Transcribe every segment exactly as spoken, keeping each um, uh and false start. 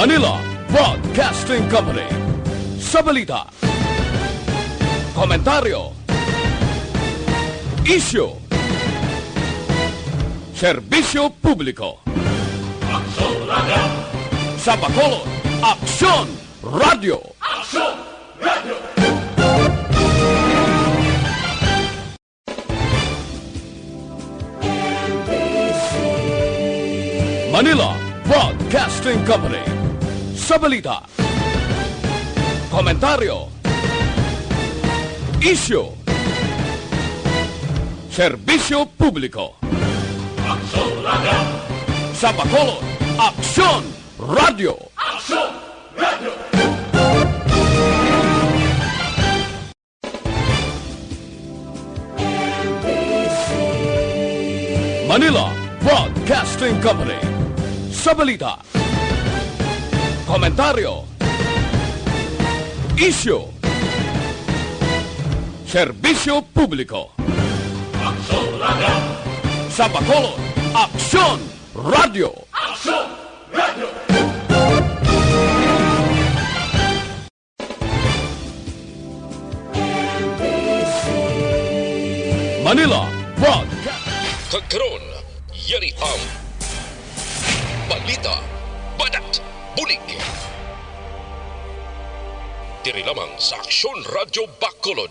Manila Broadcasting Company. Sa balita, komentaryo, isyu, serbisyo publiko. Aksyon Radyo. Sa Bacolod, Aksyon Radyo. Aksyon Radyo. Manila Broadcasting Company. Sa balita, komentaryo, isyu, serbisyo publiko. Aksyon Radyo. Sa Bacolod, Aksyon Radyo. Aksyon Radyo. Manila Broadcasting Company. Sa balita, komentaryo, isyu, serbisyo publiko. Aksyon Radyo. Sa Bacolod, Aksyon Radyo. Aksyon Radyo. Manila Broadcast. Kag karon, yari ang balita, banat, bulig. Diri lamang sa Aksyon Radyo Bacolod.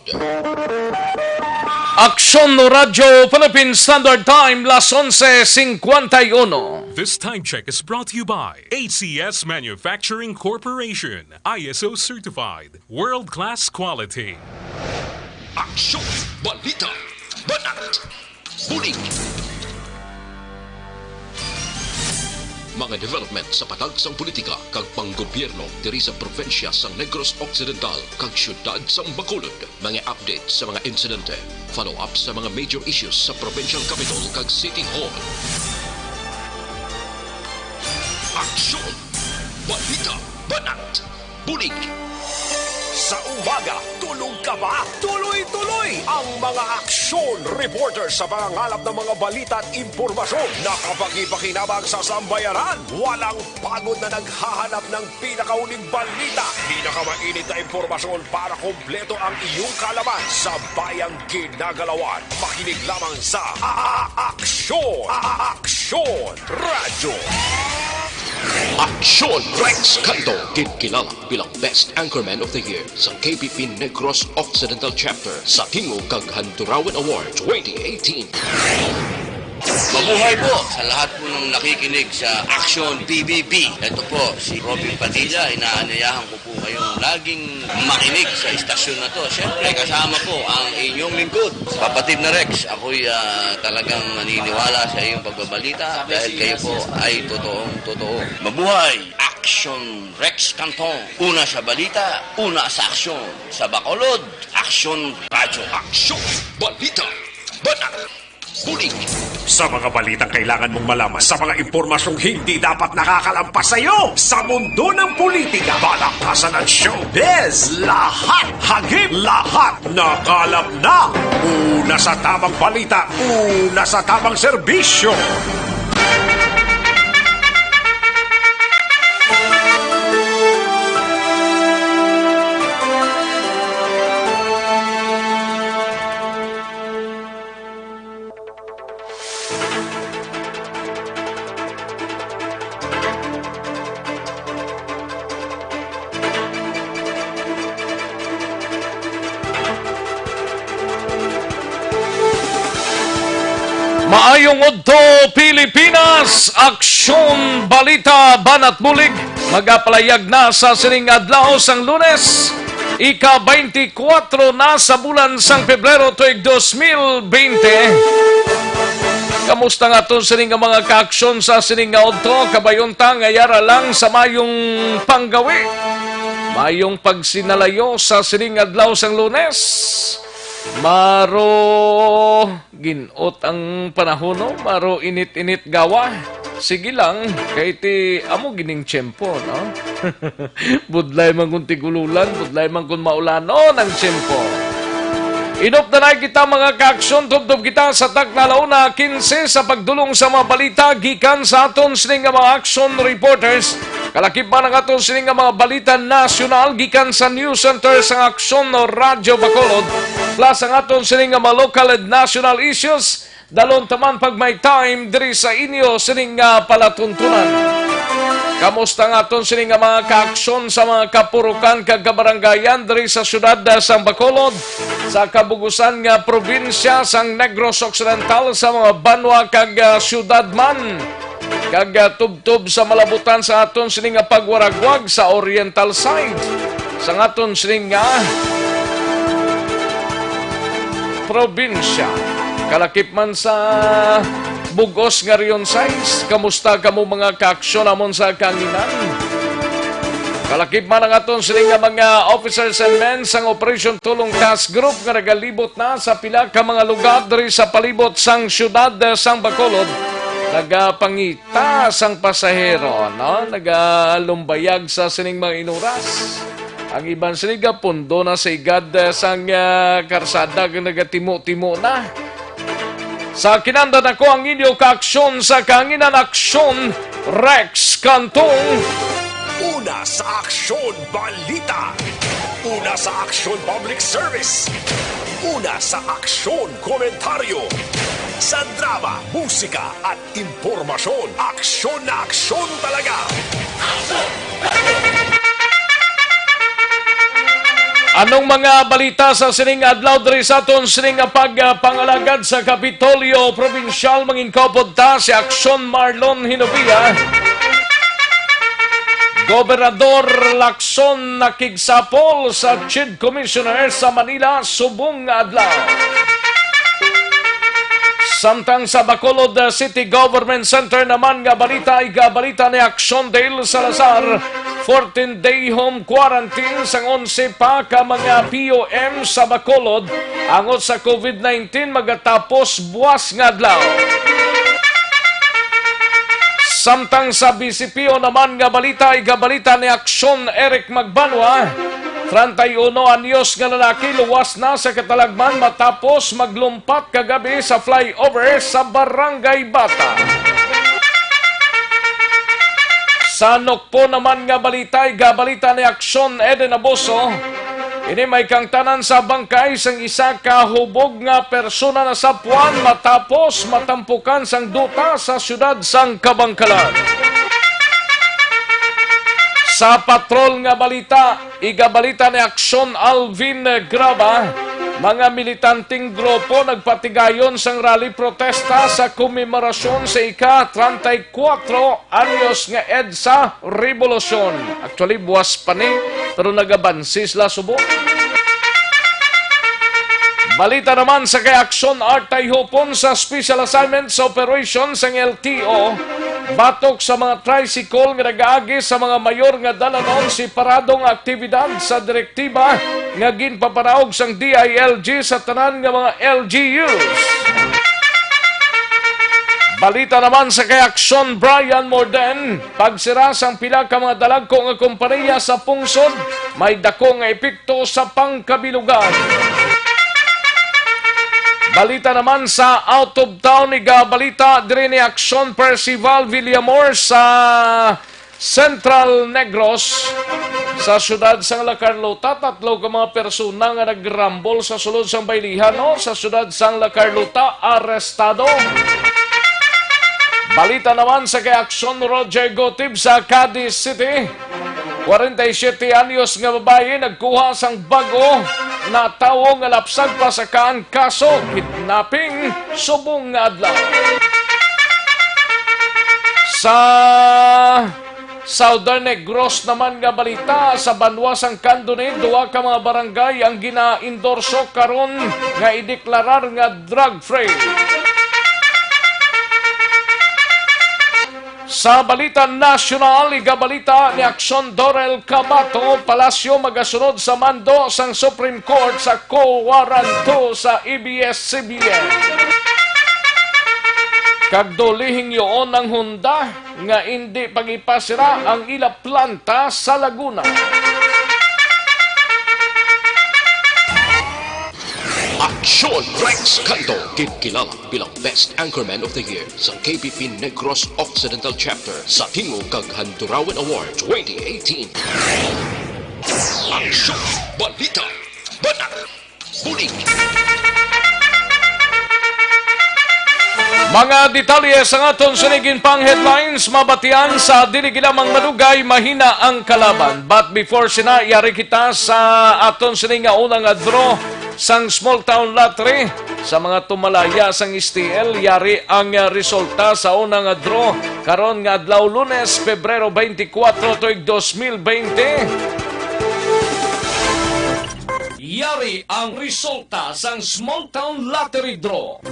Aksyon Radyo Philippine Standard Time, las onse cincuenta y uno. This time check is brought to you by A C S Manufacturing Corporation, I S O certified, world-class quality. Aksyon, balita, banat, bulig. Mga development sa patagsang politika kag panggobyerno diri sa probinsya sang Negros Occidental kag siyudad sang Bacolod. Mga update sa mga insidente, follow-up sa mga major issues sa provincial capital kag City Hall. Aksyon! Balita! Banat! Bulig! Sa umaga, tulog ka ba? Tuloy-tuloy ang mga aksyon reporter sa pangangalap ng mga balita at impormasyon na kapakipakinabang sa sambayanan. Walang pagod na naghahanap ng pinakahuling balita, pinakamainit na impormasyon para kompleto ang iyong kaalaman sa bayang ginagalawan. Makinig lamang sa A-, A-, Aksyon, A-, A-, Aksyon Radyo. Aksyon Rex Canto, ginkilala bilang Best Anchorman of the Year sa K B P Negros Occidental Chapter sa Tingog kag Handurawan Award twenty eighteen. Mabuhay po sa lahat po ng nakikinig sa Aksyon P B B. Ito po si Robin Padilla. Inaanyayahan ko po kayong laging makinig sa istasyon na to. Siyempre, kasama po ang inyong lingkod, Kapatid na Rex. Ako'y, ah, talagang naniniwala sa iyong pagbabalita dahil kayo po ay totoong totoo. Mabuhay! Aksyon Rex Cantong. Una sa balita, una sa aksyon. Sa Bacolod, Aksyon Radyo. Aksyon! Balita! Banat! Bulig! Sa mga balitang kailangan mong malaman, sa mga impormasyong hindi dapat nakakalampas sa iyo, sa mundo ng politika, palakasan at showbiz, lahat, hagip, lahat, nakalap na. Una sa tamang balita, una sa tamang serbisyo. Maayong udto, Pilipinas! Aksyon, balita, banat bulig. Magapalayag na sa sining adlaw sang Lunes, ika twenty-four na sa bulan sang Pebrero tuig dos mil bente. Kamusta nga aton sini nga mga kaaksyon sa sini nga udto? Kabayon ta nga yara lang sa mayong panggawi, mayong pagsinalayo sa sini nga adlaw sang Lunes. Maro gin-ot ang panahon, no? Maro init-init gawa. Sige lang, kay ti amo gining tiyempo, no? Budlay man kun tigululan, budlay man kun maulanon ang tiyempo. Inop na na kita, mga kaaksyon, tubtob kita sa takna alauna kinse sa pagdulong sa mga balita gikan sa aton sini nga mga action reporters. Kalakip man ang aton sini nga mga balita nasyonal gikan sa News Center sang Aksyon Radyo Bacolod, plus ang aton sini nga mga local and national issues, dalon ta man pag may time diri sa inyo sini nga palatuntunan. Kamusta ang aton sini nga mga kaaksyon sa mga kapurukan kag kabarangayan diri sa siyudad sang Bacolod, sa kabugusan nga probinsya sang Negros Occidental, sa mga banwa kag, ah, siyudad man? Kag, ah, tubtob sa malabutan sa aton sini nga pagwaragwag sa oriental side sang aton sini nga probinsya. Kalakip man sa bugos nga Region sais, kamusta kamo mga kaaksyon namon sa kahanginan? Kalakip man ang aton sini nga mga officers and men sang Operation Tulong Task Group nga nagalibot na sa pila ka mga lugar diri sa palibot sang siyudad sang Bacolod. Nagapangita sang pasahero, no? Nagalumbayag sa sining mga inuras. Ang iban sini gapundo na sa igad, eh, sang, ah, karsada nga nagatimo-timo na. Sa kinandan ako ang inyo kaaksyon sa kahanginan, Aksyon Rex Cantong. Una sa Aksyon Balita. Una sa Aksyon Public Service. Una sa Aksyon Komentaryo. Sa drama, musika at impormasyon. Aksyon na aksyon talaga. Anong mga balita sa sining adlaw diri sa aton sining nga pagpangalagad sa Kapitolyo Probinsyal? Manginkaupod ta si Aksyon Marlon Hinovia. Gobernador Lacson nakigsapol sa Chief Commissioner sa Manila subong nga adlaw. Samtang sa Bacolod City Government Center naman nga balita, igabalita ni Aksyon Dale Salazar, fourteen-day home quarantine sang onse pa ka mga P O M sa Bacolod angot sa COVID nineteen magatapos buwas nga adlaw. Samtang sa B C P O naman nga balita, igabalita ni Aksyon Eric Magbanwa, treinta y uno anyos nga lalaki luwas na sa katalagman matapos maglumpat kagabi sa flyover sa Barangay Bata. Sa Nokpo naman nga balita, igabalita ni Aksyon Eden Abuso, ini may kangtanan sa bangkay sang isa ka hubog nga persona nasapuan matapos matampukan sang duta sa siyudad sang Kabankalan. Sa patrol nga balita, igabalita ni Aksyon Alvin Graba, mga militanteng grupo nagpatigayon sang rally protesta sa komemorasyon sa ika-treinta y cuatro anyos nga EDSA Revolusyon. Actually, buwas pa ni, pero nagabansi sila subong. Balita naman sa kay Aksyon Art Tayhupon sa Special Assignments Operation sang L T O, batok sa mga tricycle nga nagaagi sa mga mayor nga dalanon, separado nga aktibidad sa direktiba nga ginpapanaog sang D I L G sa tanan nga mga L G Us. Balita naman sa kay Aksyon Brian Morden, pagsira sang pila ka mga dalagko nga kompaniya sa pungsod may dako nga epekto sa pangkabilugan. Balita naman sa out of town, igabalita diri ni Aksyon Percival Villamor sa Central Negros. Sa siyudad sang La Carlota, tatlo ka mga persona nga nagrambol sa sulod sang baylihan, no, sa siyudad sang La Carlota, arestado. Balita naman sa kay Aksyon Roger Gotib sa Cadiz City. Kwarenta y siyete anyos nga babayi nagkuha sang bag-o nga tawo nga lapsag pa sa kaang kaso kidnapping subong nga adlaw. Sa Southern Negros naman nga balita, sa banwa sang Candoni, duha ka mga barangay ang ginaendorso karon nga ideklarar nga drug-free. Sa balita nasyonal, igabalita ni Aksyon Dorel Cabato, Palasyo magasunod sa mando sang Supreme Court sa Cowaran two sa A B S C B N. Kag duli hingyoon ang Honda nga indi pag-ipasira ang ila planta sa Laguna. Aksyon Rex Canto, ginkilala bilang Best Anchorman of the Year sa K P P Negros Occidental Chapter sa Tingog kag Handurawan Award twenty eighteen. Aksyon, balita, banat, bulig. Mga detalye sang aton sini ginpang headlines mabatian sa dili gilamang madugay, mahina ang kalaban. But before sina, yari kita sa aton sini nga una nga draw sang Small Town Lottery. Sa mga tumalaya sang S T L, yari ang, ah, resulta sa una nga draw karon nga adlaw, Lunes, Pebrero twenty-four, tuig dos mil twenty. Yari ang resulta sang Small Town Lottery Draw.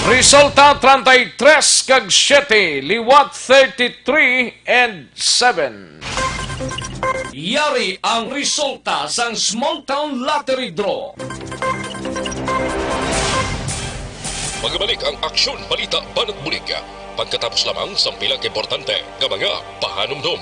Resulta, treinta y tres kag siete, liwat thirty-three and seven. Yari ang resulta sang Small Town Lottery Draw. Magabalik ang Aksyon, Balita, Banat, Bulig pagkatapos lamang sang pila ka importante nga mga pahanumdom.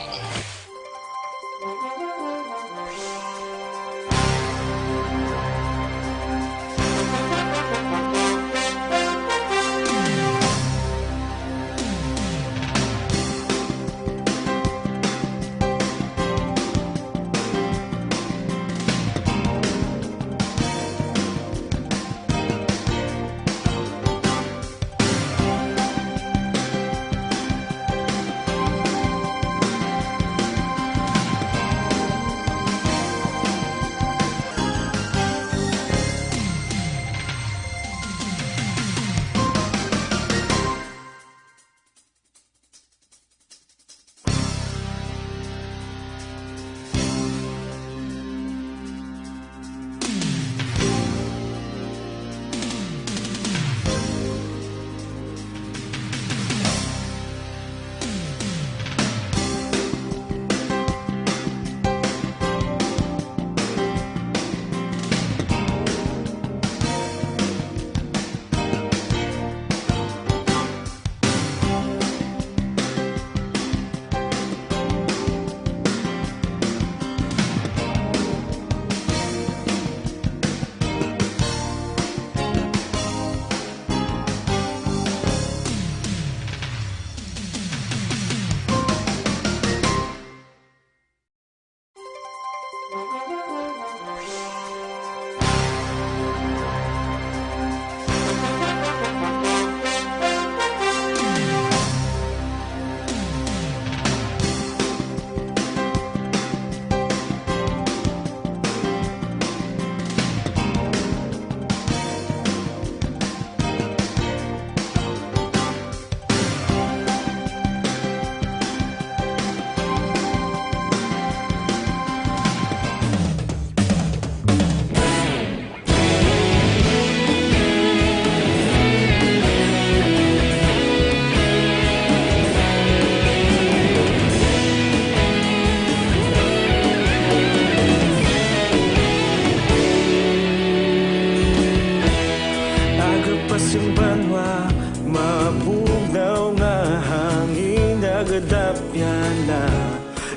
Aga pa sing banwa, mabugnaw nga hangin, nagadapyan na.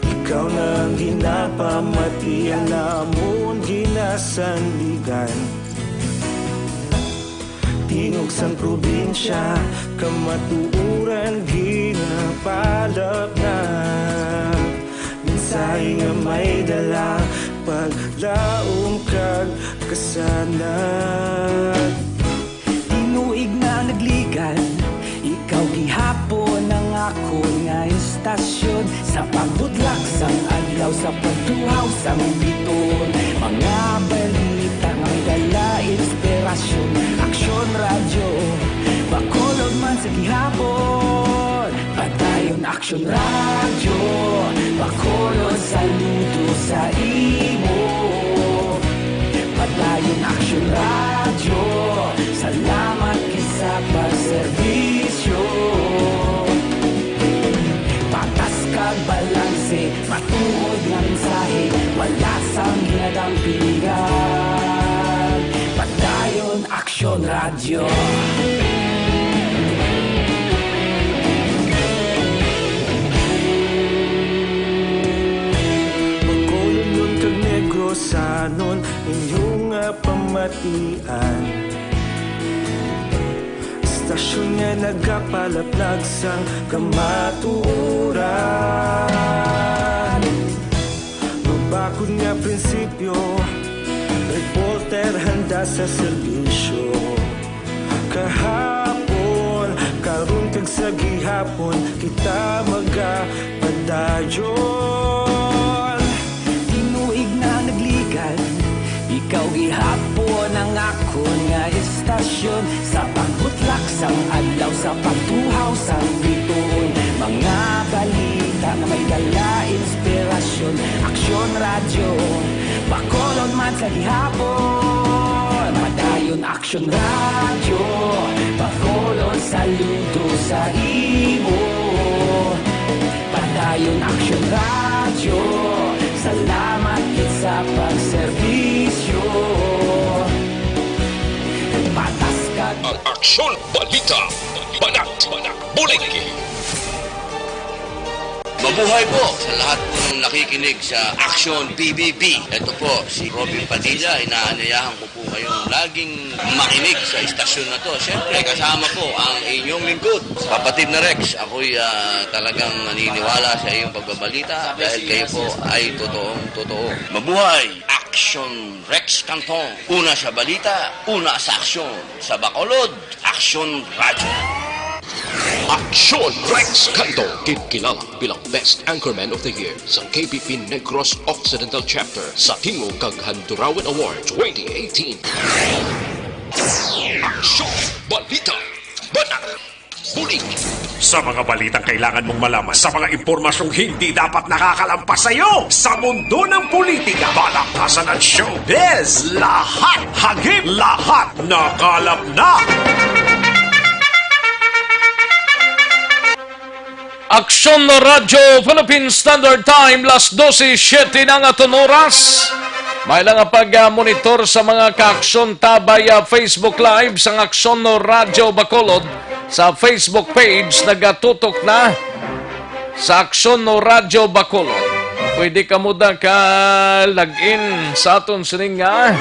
Ikaw na ang ginapamati, ang amon ginasandigan. Tingog sang probinsya, kamatuoran ginapalapnag. Mensahe nga may dala, paglaom kag kasanag. Tinuig na nagligad, ikaw gihapon ang akon nga istasyon. Sa pagudlak sang adlaw, sa pagtuhaw sang biton, mga balita nga may dala inspirasyon. Aksyon Radyo Bacolod man sa gihapon. Padayon Aksyon Radyo Bacolod, saludo sa imo. Padayon Aksyon Radyo, salamat gid sa pagserbisyo. Patas kag balanse, matuod nga mensahe, wala sang ginadampingan. Padayon Aksyon Radyo. Bacolodnon kag Negrosanon, inyo nga pam- Atian. Istasyon nga nagapalaplag sang kamatuoran. Mabakod nga prinsipyo, reporter handa sa serbisyo. Kahapon, karon kag sa gihapon, kita magapadayon. Tinuig na nagligad, ikaw gihapon ang akon nga istasyon. Sa pagbutlak sang adlaw, sa pagtuhaw sang bituon, mga balita nga may dala inspirasyon. Aksyon Radyo, Bacolod man sa gihapon. Padayon Aksyon Radyo, Bacolod, saludo sa imo. Padayon Aksyon Radyo, salamat gid sa pagserbisyo. Patas ka. Ang Aksyon Balita, banat, bulig. Mabuhay po sa lahat po ng nakikinig sa Aksyon B B B. Ito po si Robin Padilla. Inaanyayahan ko po kayong laging makinig sa istasyon na to. Siyempre, kasama po ang inyong lingkod, Kapatid na Rex. Ako'y ah, talagang naniniwala sa iyong pagbabalita dahil kayo po ay totoong totoo. Mabuhay! Aksyon Rex Cantong. Una sa balita, una sa aksyon. Sa Bacolod, Aksyon Radyo. Aksyon Rex Cantong, gid kilala bilang Best Anchorman of the Year sa K B P Negros Occidental Chapter sa Tingog kag Handurawan Award twenty eighteen. Aksyon, balita, banat, bulig. Sa mga balitang kailangan mong malaman, sa mga impormasyong hindi dapat nakakalampas sa iyo, sa mundo ng politika, balaktasan at showbiz, lahat hagip, lahat nakalap na. Aksyon Radyo Philippine Standard Time, las dose siete na nga aton oras. May lang nga pag-monitor sa mga kaaksyon ta via Facebook Live sang Aksyon Radyo Bacolod sa Facebook page. Nagatutok na sa Aksyon Radyo Bacolod. Pwede kamo da ka log in sa aton sining nga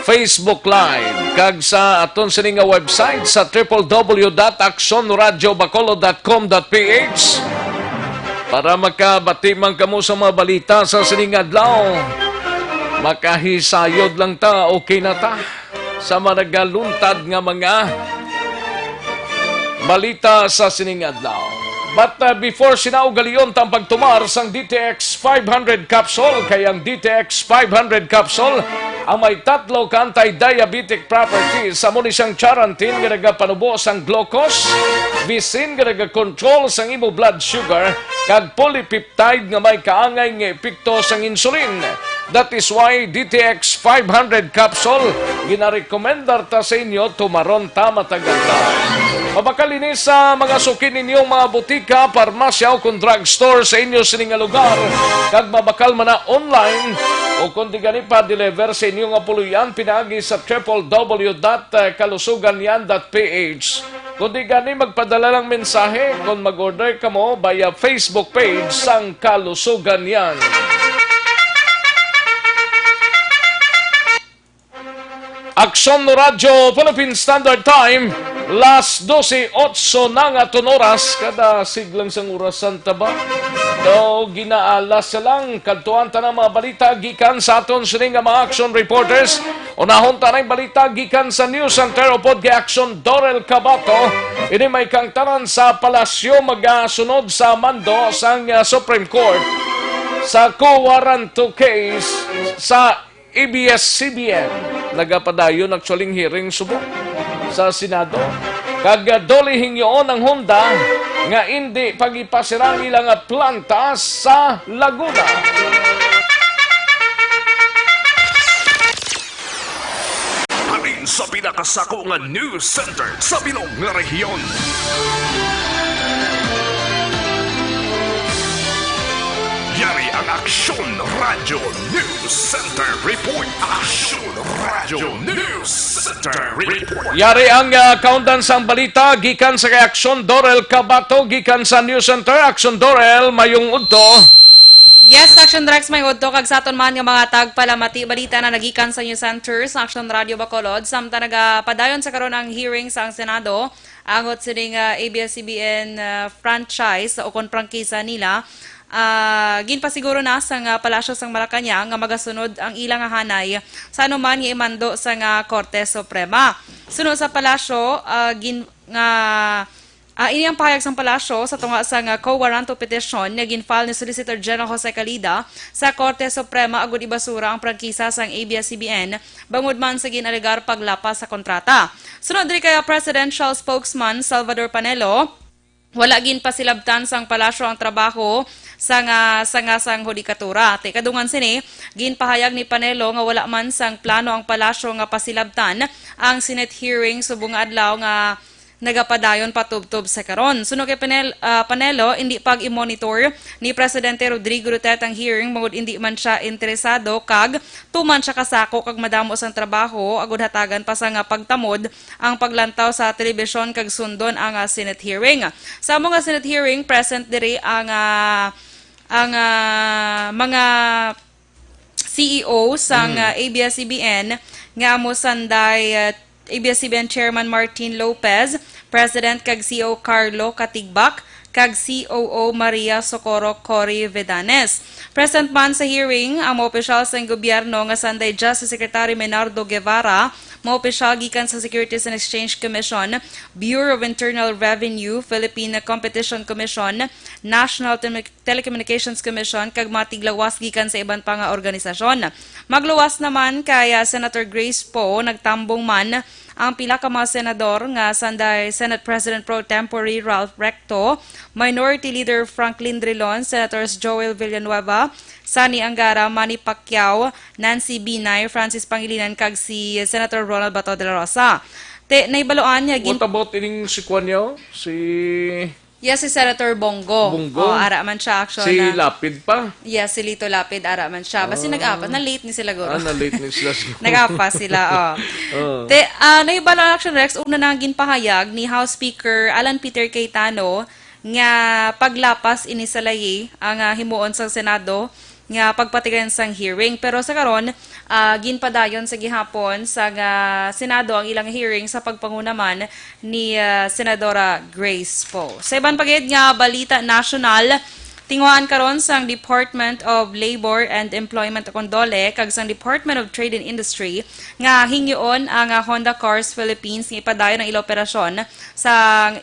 Facebook Live kag sa aton sini nga website sa triple W dot aksyon radyo bacolod dot com dot P H para makabati man kamo sa mga balita sa sining adlaw. Makahisayod lang ta, okay na ta sa mga nagaluntad nga mga balita sa sining adlaw. But uh, before sina, ugalion tang pagtumar sang D T X five hundred capsule, kay ang D T X five hundred capsule ang may tatlo ka anti-diabetic properties. Amo ni siyang charantin nga nagapanubo sang glucose, visin nga nagakontrol sang imo blood sugar, kag polypeptide nga may kaangay nga epekto sang insulin. That is why D T X five hundred capsule ginarekomendar ta sa inyo, tumaron ta matag adlaw. Mabakal ini sa mga suki ninyong mga butika, parmasya, o kon drugstore sa inyo sini nga lugar, kag mabakal man na online o kon di gani pa deliver sa inyo nga puloy-an pinaagi sa triple W dot kalusuganyan dot P H. Kon di gani, magpadala lang mensahe kon mag-order kamo via Facebook page sang Kalusuganyan. Aksyon Radyo Philippine Standard Time, las dose otso na nga aton oras. Kada siglang sang oras, Santa ba? Daw ginaalas sa lang. Kadtuan ta na mga balita gikan sa aton sini nga mga action reporters. Unahon ta na ang balita gikan sa News Center upod kay Action Dorel Cabato. Ini may kangtanan sa palasyo magasunod sa mando sang, ah, Supreme Court sa Cuaranto case sa A B S C B N. Nagapadayon actually ang hearing subong sa Senado. Kag, ah, duli hingyoon ang Honda nga indi pagipasira ang ilang planta sa Laguna. Halin sa pinakasako nga news center sa bilog nga rehiyon. Yari ang Aksyon Radyo News Center Report. Aksyon Radyo News Center Report. Yari ang, ah, kaundan sang balita gikan sa kay Aksyon Dorel Cabato gikan sa News Center. Aksyon Dorel, mayong udto. Yes, Action Rex, may udto kag sa aton man nga mga tagpalamati balita na nagikan sa News Center sa Action Radio Bacolod. Samtang nagapadayon sa karon ang hearing sa ang Senado, angot sining, ah, A B S C B N, ah, franchise o kon prangkisa nila, ah, ginpasiguro na sang, ah, Palasyo sang Malacañang nga magasunod ang ila nga hanay sa anuman nga imando sang, ah, Korte Suprema. Suno sa Palasyo, ah, gin-, nga Ah, ini ang pahayag sang Palasyo sa tunga sang, ah, co-warranto petition nga gin-file ni Solicitor General Jose Calida sa Korte Suprema agud ibasura ang prangkisa sang A B S C B N bangod man sa gin-alegar paglapas sa kontrata. Sunod diri kay, ah, Presidential Spokesman Salvador Panelo, wala ginpasilabtan sang Palasyo ang trabaho sang, ah, sanga sang hudikatura. Ti kadungan sini, ginpahayag ni Panelo nga wala man sang plano ang Palasyo nga pasilabtan ang Senate hearing subong nga adlaw nga nagapadayon patubtob sa karon. Suno kay Panel-, ah, Panelo, indi pag i-monitor ni Presidente Rodrigo Duterte ang hearing bangod indi man siya interesado kag tuman siya kasako kag madamo sang trabaho agud hatagan pa sa nga pagtamod ang paglantaw sa telebisyon kag sundon ang, ah, Senate hearing. Sa amo nga Senate hearing, present diri ang, ah, ang, ah, mga C E O sang, Mm. ah, A B S C B N nga amo sanday, ah, A B S C B N Chairman Martin Lopez, President kag C E O Carlo Katigbak, kag C O O Maria Socorro Cory Vedanes. Present man sa hearing ang mga opisyal sang gobyerno nga sanday Justice Secretary Menardo Guevara, mga opisyal gikan sa Securities and Exchange Commission, Bureau of Internal Revenue, Philippine Competition Commission, National Tele- Telecommunications Commission, kag mga tiglawas gikan sa iban pa nga organisasyon. Magluwas naman kay, ah, Senator Grace Poe, nagtambong man ang pila ka mga senador nga sanday Senate President Pro Tempore Ralph Recto, Minority Leader Franklin Drilon, Senators Joel Villanueva, Sonny Angara, Manny Pacquiao, Nancy Binay, Francis Pangilinan, kag si Senator Ronald Bato de la Rosa. Te, nahibaluan niya gin- What about ining si Kuan niya, oh? Si Yes, si Senator Bong Go. Bong Go? Oh, ara man siya, action Si na. Lapid pa? Yes, si Lito Lapid, ara man siya. Basi Ah. nag-apa, na-late ni sila, guro. Ah, na-late ni sila, siguro. Nag-apa sila, oh. Oh. Te, ah, nahibalo ang Action Rex, una na ang ginpahayag ni House Speaker Alan Peter Cayetano nga paglapas ini sa layi ang, ah, himuon sa Senado nga pagpatigayon sang hearing. Pero sa karon, ah, ginpadayon sa gihapon sa nga Senado ang ilang hearing sa pagpanguna man ni, ah, Senadora Grace Poe. Sa iban pa gid nga balita nasyonal, tinguhaan karon sang Department of Labor and Employment o kon DOLE kag sang Department of Trade and Industry nga hingyoon ang, ah, Honda Cars Philippines nga ipadayon ang ila operasyon sa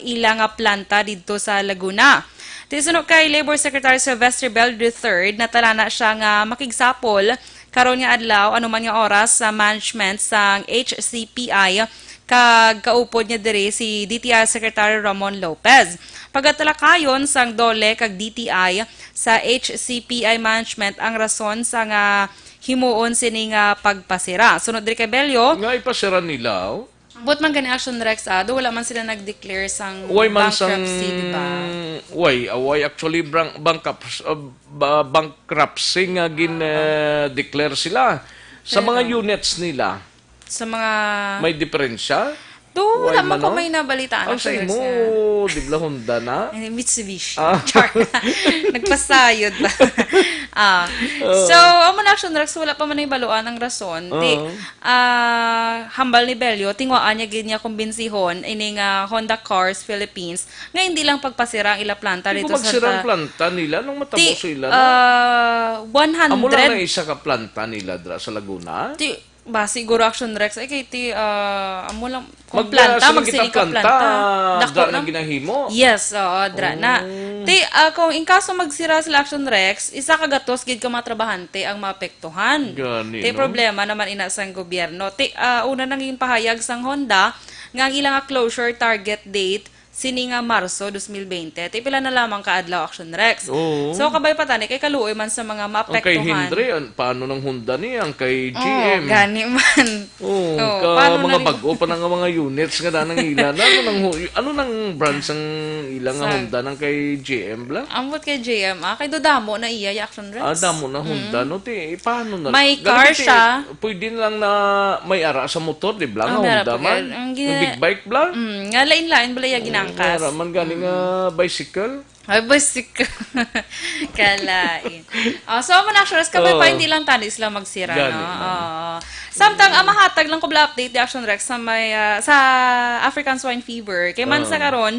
ila nga planta didto sa Laguna. Ti suno kay Labor Secretary Sylvester Bello the third, natala na siya nga makigsapol karon nga adlaw, anuman nga oras, sa management sang H C P I, kag kaupod niya diri si D T I Secretary Ramon Lopez. Pagatalakayon sang DOLE kag D T I sa H C P I management ang rason sa nga himuon sini nga pagpasira. Sunod diri kay Bello. Nga ipasira nila, oh? Ambot man gani, Action Rex, ah, do wala man sila nag-declare sang Why man sang bankruptcy, di ba? Why? Ah, why actually brang-, bankrupt-, ah, ba-, bankruptcy nga gin, Ah. eh, declare sila sa Pero mga units nila? Sa mga May diferensya? Do, Why wala man man, ko no? may nabalitaan, Ang sa Action Rex, imo, nga di bala Honda na? Eh, Mitsubishi. Ah. Char. Nagpasayod ba? Ah. Oo. So, amo na, Action Rex, wala pa man nahibaluan ang rason. Di, Oo. ah, hambal ni Bello, tinguhaan niya gid niya kumbinsihon ining, ah, Honda Cars Philippines nga hindi lang pagpasira ang ila planta Di dito ko sa magsira ang Santa planta nila nung matabo Ti-, sila na. ah, Amo lang one hundred. na isa ka planta nila dra sa Laguna? Ti-, ba, siguro, Action Rex, ay, kay ti, ah, amo lang, kung Mag-, planta, ah, sila magsili kita ka planta, planta. Dako dra na lang. Ginahimo? Yes, oo, dra na. Oh. Ti, ah, kung in kaso magsira sila, Action Rex, isa ka gatos gid ka mga trabahante ang maapektuhan. Gani, Ti, no? problema naman ina sang gobyerno. Ti, ah, una nang ginpahayag sang Honda nga ang ilang closure target date sini nga Marso dos mil bente. Ti, pila na lamang ka adlaw, Action Rex. Oo. So, kabay pa tani, kay kaluoy man sa mga Ang kay maapektuhan. Hindre, an-, paano nang Honda ni? Ang kay Oo, G M? gani man. Oo, Oo, ka paano mga na rin? bag-o pa na nga mga units nga danang ila. Na, ano nang hu-, ano nang branch ang Lang nga Sa Honda nang kay G M bla? Ambot kay G M, ah, kay do damo na iya, ya Action Rex. Ah, damo na Honda, Mm. no? Ti, paano na? May Gani car ti, siya. Pwede na lang na may ara sa motor, di bla? Ah, Nga meron Honda pa man. kay, ang Yung gina- big bike bla? Mm, nga lain-lain bala iya Mm, ginangkas. meron man gani nga Mm. bicycle. Ay, bicycle. Kalain. Oh, so, amo na, Action Rex, kabay pa, Oo. hindi lang tani sila magsira, Gani no? man. Oo. Samtang, ah, mahatag lang ko bala update di Action Rex sa may, ah, sa African Swine Fever. Kay man sa Oo. karon,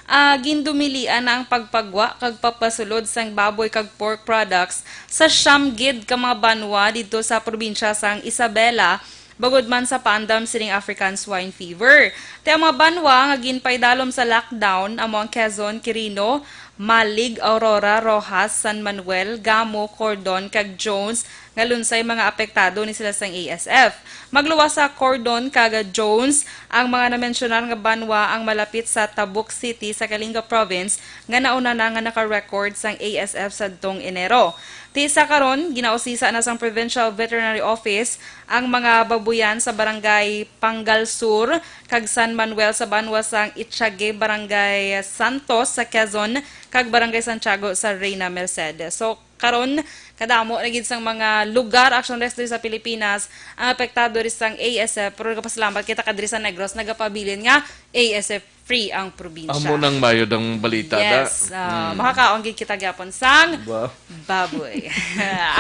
ah, gindumilian na ang pagpagwa kag pagpasulod sang baboy kag pork products sa siyam gid ka mga banwa didto sa probinsya sang Isabela, bangod man sa paandam sining African Swine Fever. Ti ang mga banwa nga ginpaidalom sa lockdown amo ang Quezon, Quirino, Malig, Aurora, Roxas, San Manuel, Gamo, Cordon, kag Jones, nga lunsay mga apektado ni sila sang A S F. Magluwas sa Cordon kag Jones ang mga namensyonar nga banwa ang malapit sa Tabuk City sa Kalinga Province nga nauna na nga naka-record sang A S F sadtong Enero. Ti sa karon, ginausisa na sang Provincial Veterinary Office ang mga babuyan sa Barangay Pangal Sur kag San Manuel sa banwa sang Itiague, Barangay Santos sa Quezon, kag Barangay Santiago sa Reina Mercedes. So, karon, kadamo na gid sang mga lugar, Action Rex, diri sa Pilipinas ang apektado diri sang A S F, pero nagapasalamat kita ka diri sa Negros nagapabilin nga A S F free ang probinsya. Amo nang mayod ang balita, da. Yes, ah, Mm. makakaon gid kita gyapon sang Ba? baboy. Sige.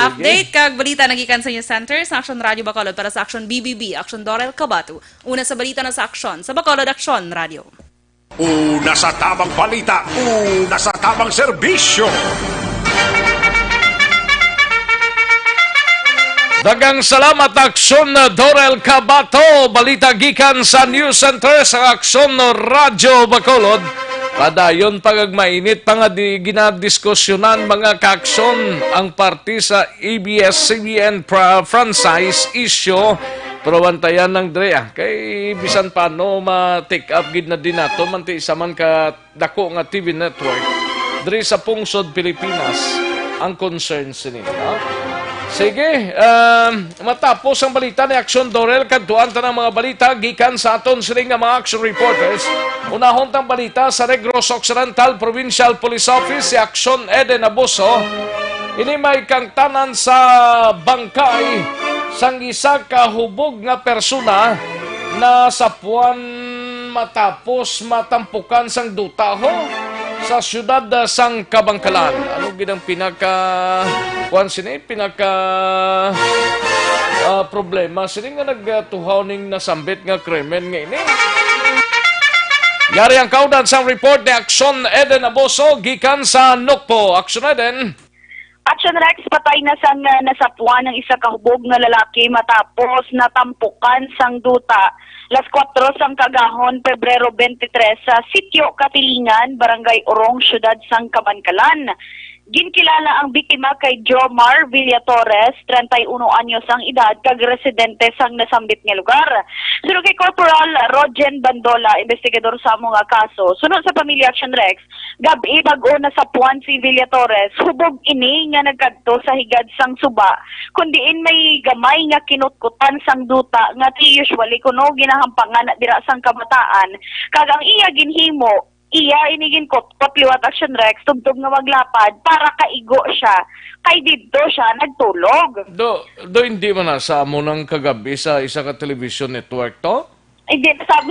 Update kag balita nagikan sa News Center sa Action Radio Bacolod para sa Action B B B, Action Dorel Kabato. Una sa balita na sa Action, sa Bacolod Action Radio. Una sa tamang balita, una sa tamang serbisyo. Daghang salamat, Aksyon Dorel Kabato. Balita gikan sa News Center sa Aksyon Radyo Bacolod. Padayon pa kag mainit pa nga di ginadiskusyonan, mga kaaksyon, ang parte sa A B S C B N pra-, franchise issue. Pero bantayan lang, Dre, ah. Kay bisan paano, ma-take up gid na din nato, man ti isa man ka dako nga T V network diri sa pungsod Pilipinas ang concern sini, ha? Sige, um, matapos ang balita ni Aksyon Dorel, kadtuan ta ng mga balita gikan sa aton sini nga mga action reporters. Unahon tang balita sa Negros Occidental Provincial Police Office, si Aksyon Eden Abuso. Ini may kangtanan sa bangkay sang isa ka hubog nga persona na sa puwan matapos matampukan sang duta ho sa siyudad, ah, sang Kabangkalan. Ano gid ang pinaka, kuwan sini? Pinaka, ah, problema sini nga nagatuhaw ning nasambit nga krimen nga ini? Yari ang kaudan sang report ni Aksyon Eden Abuso gikan sa Nukpo. Aksyon Eden. Action Rex, patay na sang, ah, nasapuan ang isa ka hubog nga lalaki matapos natampukan sang duta las kuwatro sang kaagahon, Pebrero twenty-three, sa Sitio Katilingan, Barangay Urong, Siyudad sang Kabankalan. Ginkilala ang biktima kay Jomar Villatorres, treinta y uno anyos ang edad, kag residente sang nasambit nga lugar. Suno kay Corporal Rogen Bandola, investigador sa amo nga kaso, suno sa Pamilya Action Rex, gab-i bag-o nasapuan si Villatorres, hubog ini nga nagkadto sa higad sang suba, kun diin may gamay nga kinutkutan sang duta nga ti usually kuno ginahampangan na dira sang kabataan, kag ang iya ginhimo, iya ini ginkutkot liwat Action Rex tubtob nga maglapad para kaigo siya, kay didto siya nagtulog. Do, do hindi man na sa amo nang kagabi sa isa ka television network to? Hindi, sab-,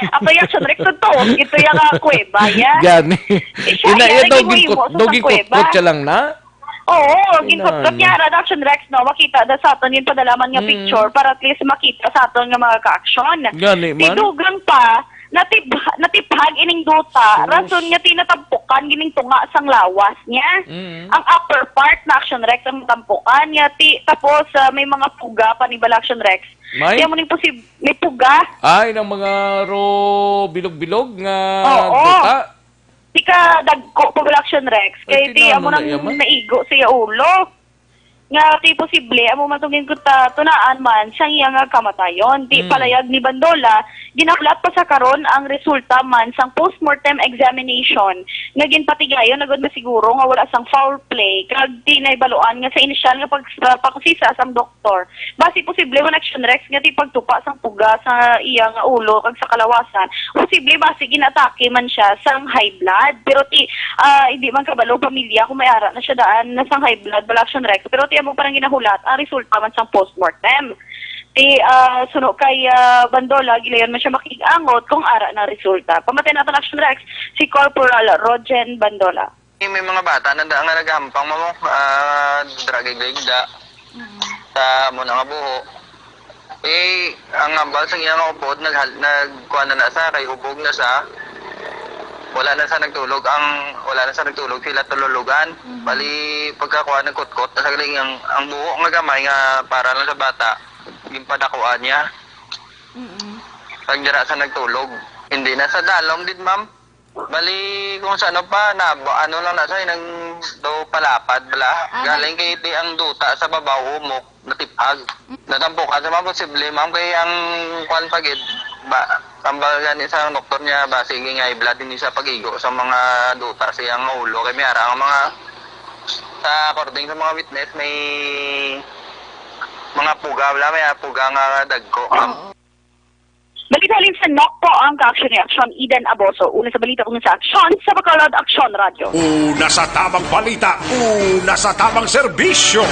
ang reaction, Rex, totoo, ito yung, ah, kuweba, ya. Gani. Eh, siya, Ina, iya, iya, daw naging ginkut-, mo sa daw sa ginkut-, kuweba. Kutya lang na? Oo, Ina, ginkut-, ano? Kutya, reaction, Rex, no? Makita na sa aton yung padalaman nga Mm. picture para at least makita sa aton nga mga ka-action. Gani man. Tidugang pa, natib-, natiphag ining duta, Sus. rason nga tinatampukan gining tunga sang lawas niya. Mm. Ang upper part na action, Rex, ang tampukan niya. Ti-, tapos, ah, may mga puga pa ni bala action, Rex. May? Kaya mo ning posib-, may puga. Ay, ng mga ro bilog-bilog nga Oo. duta? Di ka dagko pa bala action, Rex. Ay, Kaya ti tinano amo na nang iya man? naigo sa iya ulo. Nga ti posible, amo man tong ginkuta, tunaan man, sang iya nga kamatayon. Di Mm. palayag ni Bandola, ginahulat pa sa karon ang resulta man sang postmortem examination nga ginpatigayon na gud masiguro nga wala sang foul play, kag ti nahibaluan nga sa inisyal nga pag-, pagkusisa sang doktor, basi posible man, Action Rex, nga ti pagtupa sang puga sa iya nga ulo kag sa kalawasan, posible basi ginatake man siya sang high blood. Pero ti, ah, hindi man kabalo pamilya kung may ara na siya daan na sang high blood bala, Action Rex. Pero ti amo pa lang ginahulat ang resulta man sang postmortem. Ti, ah, suno kay, ah, Bandola, gilayon man siya makig-angot kung ara na resulta. Pamati naton, Action Rex, si Corporal Rogen Bandola. Eh, may mga bata na da nga nagahampang, mamo, ah, dira gid da Mm. sa amo na nga buho. Eh, ang hambal sa iya nga upod, naghal-, nagkuha na na sa, kay hubog na sa, wala na sa nagtulog, ang, wala na sa nagtulog, sila tululugan. Mhm. Bali, pagkakuha, nagkutkot na sa galing ang, ang buho nga gamay nga para lang sa bata, yung padakuan niya. Mm-mm. Pag dira sa nagtulog. Hindi na sa dalom din, ma'am. Bali, kung sa ano pa, na, ano lang na siya, nang daw palapad, bala. Ah, galing kay di ang duta sa babaw, umok, natiphag. Natampukan sa mga posible, ma'am, kay ang kwan pa gid, ba, tambal gani sa doktor niya, ba, sige nga, blood, hindi siya pagigo sa mga duta sa iyang ulo. Kay may ara ang mga, sa according sa mga witness, may mga puga, wala, may puga nga dagko, ma'am. Oo. Balita halin sa Nokpo ang ka-aksyon ni Aksyon Eden Aboso. Una sa balita kung sa aksyon sa Bacolod, Aksyon Radyo. Una sa tamang balita, una sa tamang serbisyo.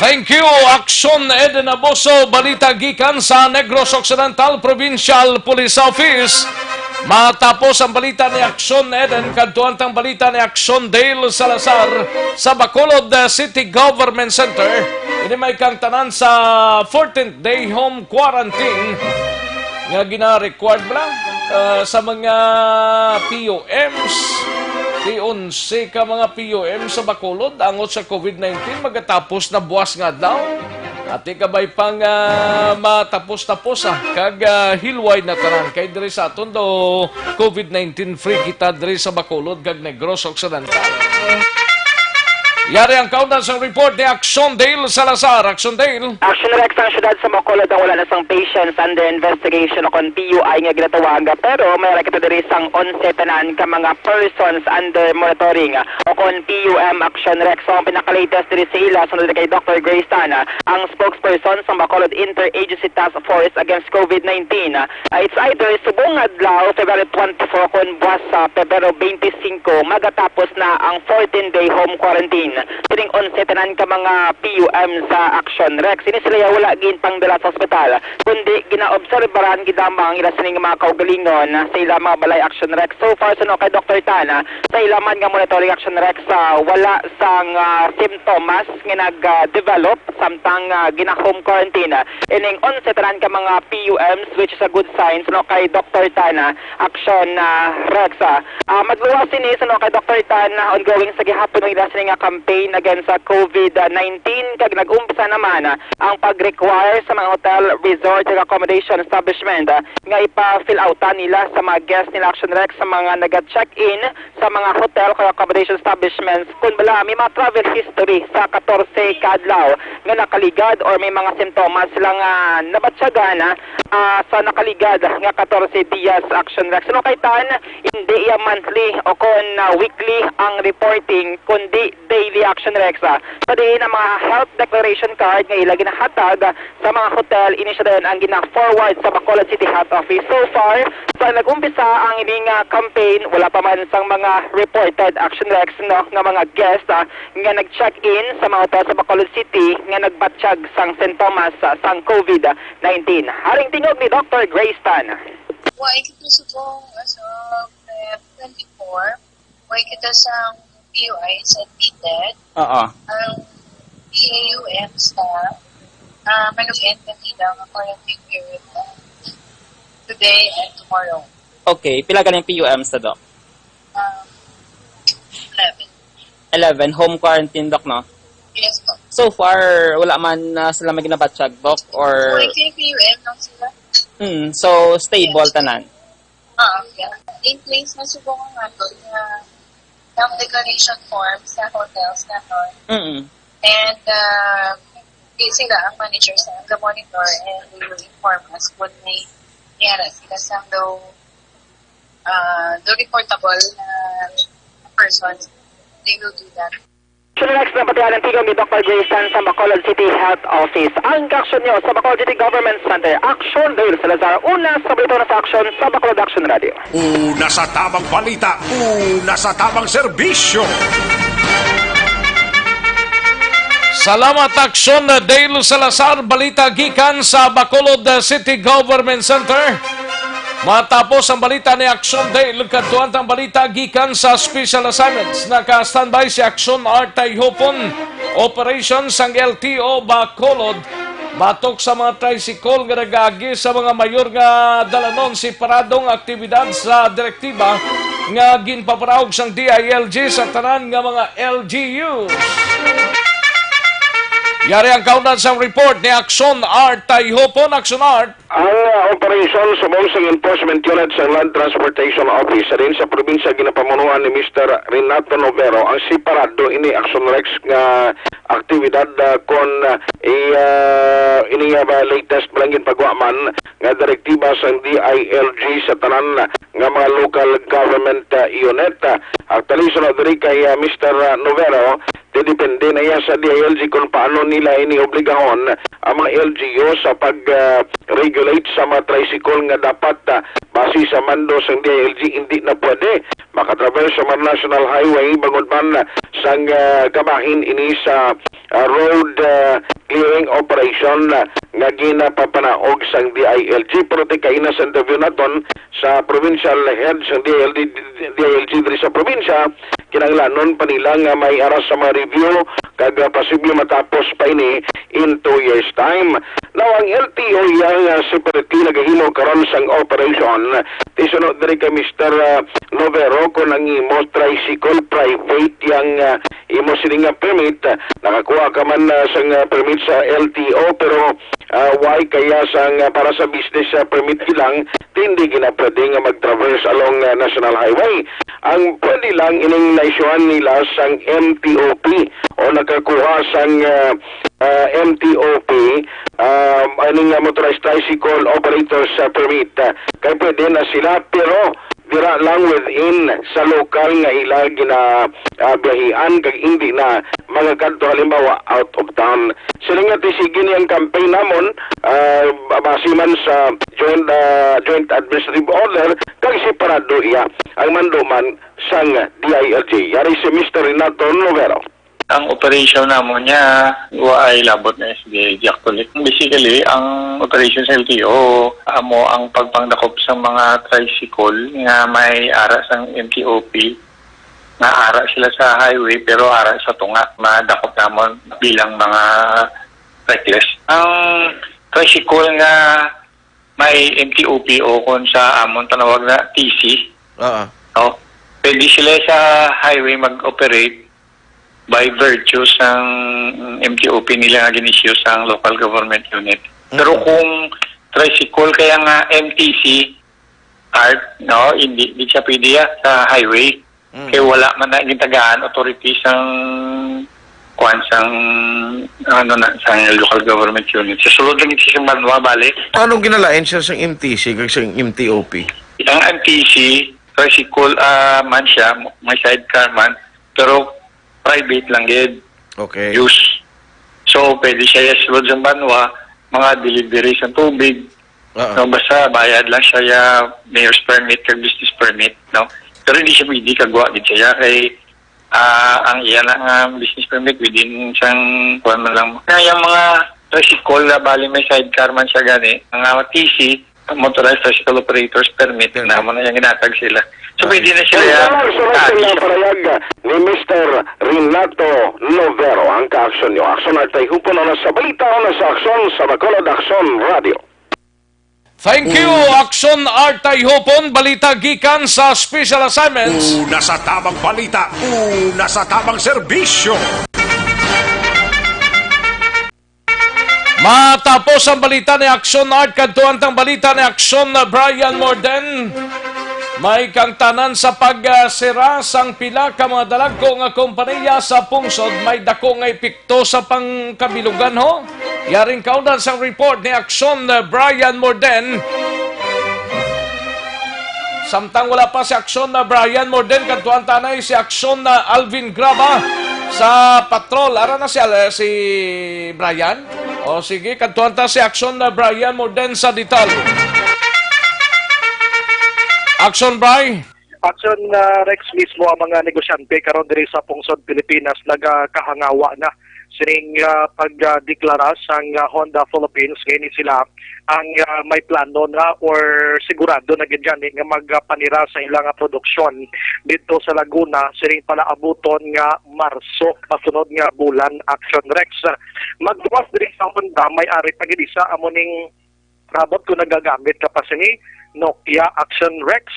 Thank you, Aksyon Eden Aboso. Balita gikan sa Negros Occidental Provincial Police Office. Matapos ang balita ni Aksyon Eden, kadtuan tang balita ni Aksyon Dale Salazar sa Bacolod, uh, City Government Center. Ini may kang tanan sa fourteenth day home quarantine nga gina-required bala, uh, sa mga P U Ms. Ti onse ka mga P U M sa Bacolod angot sa COVID nineteen magatapos na buwas nga adlaw. Ati kabay pang, ah, matapos-tapos, ah, kag, ah, hilway na tanan kay diri sa aton do COVID nineteen free kita diri sa Bacolod kag Negros Occidental. Yari ang kaundan sang report ni Aksyon Dale Salazar. Aksyon Dale. Aksyon Rex, ang syudad sa Bacolod ang wala na sang patients under investigation o kon P U I nga ginatawag, pero may ara kita diri sang onse tanan ka mga persons under monitoring o kon P U M, Aksyon Rex. So, ang pinaka-latest diri sa ila, sunod kay Doctor Grace Tan, ang spokesperson sa Bacolod Interagency Task Force Against COVID nineteen. Ah, it's either subong adlaw, February twenty-four, kon buwas sa Pebrero twenty-five, magatapos na ang fourteen-day home quarantine. Sining onse tanan ka mga P U M sa Aksyon Rex. Ini sila ya wala ginpangdala sa ospital, kundi ginaobserbaran gid lamang ila sining mga kaugalingon sa ila mga balay, Aksyon Rex. So far, suno kay Doctor Tan, sa ila man nga monitoring, Aksyon Rex, ah, wala sang, ah, simptomas nga nag-develop samtang, ah, gina-home quarantine, ah, ining onse tanan ka mga P U Ms, which is a good sign, suno kay Doctor Tan, ah, Aksyon, ah, Rex, ah. Ah, magluwas sini, suno kay Doctor Tan, ah, ongoing sa gihapon ang ila sini nga campaign against sa COVID nineteen, kag nag-umpisa naman, ah, ang pag-require sa mga hotel, resort, kag accommodation establishment, ah, nga ipa-fill outan nila sa mga guest nila, Aksyon Rex, sa mga naga-check-in sa mga hotel kag accommodation establishments, kung bala may mga travel history sa katorse ka adlaw nga nakaligad or may mga simptomas sila nga nabatyagan, ah, sa nakaligad nga katorse dias, Aksyon Rex. Suno kay Tan, hindi iya monthly o kon, ah, weekly ang reporting, kundi daily, Aksyon Rex, ah. Sa diin ang mga health declaration card nga ila ginahatag, ah, sa mga hotel, ini siya dayon ang gina-forward sa Bacolod City Health Office. So far, sa nag-umpisa ang ining, ah, campaign, wala pa man sang mga reported, Aksyon Rex, no, nga mga guest, ah, nga nag-check-in sa mga hotel sa Bacolod City nga nagbatyag sang sintomas, ah, sang COVID nineteen. Haring tingog ni Doctor Grace Tan. Wa kita subong as of Feb twenty-four. Way kita sang P U Is admitted. Oo. Ang P U Ms na, ah, malug-an kanila nga quarantine period na today and tomorrow. Okay, pila ganing P U Ms na, Doc? Um, eleven. Eleven, home quarantine, Doc, no? Yes po. So far, wala man na sila may ginabatyag, Doc, or Way kay P U M lang sila. Mm, so stable tanan. Ah, yeah. In place na subong ang aton nga, ang declaration form sa hotels naton. Mm. And, uh, di sila ang manager sa ang monitor and they will inform us kung may nangyari sila sa daw uh, the reportable uh, person, they will do that. So, next na pati ang tigom ni Doctor Grace Tan sa Bacolod City Health Office. Ang kaaksyon nyo sa Bacolod City Government Center. Aksyon, Dale Salazar. Una sa balita, una sa aksyon sa Bacolod Action Radio. Una sa tamang balita, una sa tamang serbisyo. Salamat, Aksyon, Dale Salazar. Balita gikan sa Bacolod City Government Center. Matapos ang balita ni Aksyon Dale, kadtuan tang balita gikan sa special assignments. Naka-standby si Aksyon Art Tayhupon, operation sang L T O Bacolod. Batok sa mga tricycle nga nag-agi sa mga mayor nga dalanon, separadong aktibidad sa direktiba nga ginpapanaog sang D I L G sa tanan nga mga L G Us. Yari ang kaundan sang report ni Aksyon Art Tayhupon. Aksyon Art. Ang, ah, operasyon subong sang Enforcement Unit sang Land Transportation Office sa din sa probinsya ginapamunuan ni Mister Renato Novero ang separado ini Action Rex nga aktibidad, ah, kon, ah, i-, ah, ini nga ba latest pa lang ginpagwa man nga direktiba sang D I L G sa tanan nga mga local government, ah, unit. Ah, actually, sunod diri kay, ah, Mister Novero, depende na iya sa D I L G kung paano nila ini obligahon ang mga L G U sa pag, ah, regulate sa mga tricycle nga dapat, ah, base sa mando sang D I L G, hindi na pwede makatraverse sa mga national highway bangod man sang, ah, kabahin ini sa, ah, road, ah, clearing operation, ah, nga ginapapanaog sang D I L G. Pero ti kaina sa interview naton sa provincial head sang D I L G, D I L G diri sa probinsya, kinahanglanon pa nila nga may ara sa mga review kag, ah, posible matapos pa ini in two years time. Now, ang L T O iya nga separately nagahimo karon sang operation. Ti suno diri kay Mister, ah, Novero, kung ang imo tricycle private yang, ah, imo sini nga permit, ah, nakakuha ka man, ah, sang, ah, permit sa L T O, pero, ah, why kaya sang, ah, para sa business, ah, permit lang, hindi gina pwede nga mag-traverse along, ah, National Highway. Ang pwede lang ining naisyuhan nila sang M T O P o nakakuha sang, ah, ah, M T O P, ah, ining, ah, motorized tricycle operators, ah, permit. Ah, kay pwede na sila, pero dira lang within sa lokal nga ila gina, ah, biyahian, kag hindi na makakadto halimbawa out of town. Sila nga ti sige ni ang campaign namon, ah, base man sa joint, ah, joint administrative order, kag separado iya ang mando man sang D I L G. Yari si Mister Renato Novero. Ang operation namon niya, wa ay labot na S D I G actually. Basically, ang operation sa L T O, amo ang pagpangdakop sa mga tricycle nga may ara sang M T O P, nga ara sila sa highway, pero ara sa tunga, madakop namon bilang mga reckless. Ang tricycle nga may M T O P o kung sa amon tanawag na T C, Oo. no? Pwede sila sa highway mag-operate by virtue sang M T O P nila nga gin-issue sang local government unit. Pero Mm. kung tricycle kaya nga M T C card, no, hindi, hindi siya pwede ya sa highway. Mm. Kay wala man na gintagaan authority sang kuan sang, ano na, sang local government unit. Sa sulod lang ito sa Manwa, bali. Paano ginalain siya sang M T C kag sang M T O P? Ang M T C, tricycle, ah, man siya, may sidecar man, pero private lang gid. Okay. Use. So, pwede siya ya sulod sa Manwa, mga delivery sa tubig. Oo. No, basta bayad lang siya ya mayor's permit kag business permit, no? Pero hindi siya pwede kagwa gid siya kay, ah, ang iya na nga business permit within sang kuwan man lang. Kaya yung mga tricycle na bali may sidecar man siya gani, mga T C, motorized tricycle operators permit, Permit. na mo na yung ginatag sila. So, Okay. pwede na sila Ang ya-, kasunod sa kaagis. Parayag ni Mister Renato Novero, ang kaaksyon nyo. Aksyon Art Tayhupon, una sa balita, una sa aksyon, sa Bacolod Aksyon Radio. Thank you, Mm. Aksyon Art Tayhupon. Balita gikan sa Special Assignments. Una sa tamang balita, una sa tamang serbisyo. Matapos ang balita ni Aksyon Art, kadtuan tang balita ni Aksyon Brian Morden. May kangtanan sa pagsira sang pila ka mga dalagko nga kompaniya sa pungsod, may dako nga epekto sa pangkabilugan, ho. Yaring kaundan sang report ni Aksyon Brian Morden. Samtang wala pa si Aksyon na Brian Morden, kadtuan ta na si Aksyon na Alvin Graba sa patrol. Ara na siya, eh, si Brian. O sige, kadtuan ta si Aksyon na Brian Morden sa detalye. Aksyon, Bri. Aksyon, ah, Rex, mismo ang mga negosyante karon diri sa pungsod Pilipinas nagakahangawa na sining, ah, pagdeklara sang, ah, Honda Philippines. Ngayon sila ang, ah, may plano na or sigurado na gid gani nga magpanira sa ilang, ah, produksyon didto sa Laguna sining palaabuton nga Marso, masunod nga bulan, Aksyon Rex. Magluwas diri sa Honda, may ari pa gid isa, amo ning, rabot ko, nagagamit ka pa sini, Nokia, Aksyon Rex.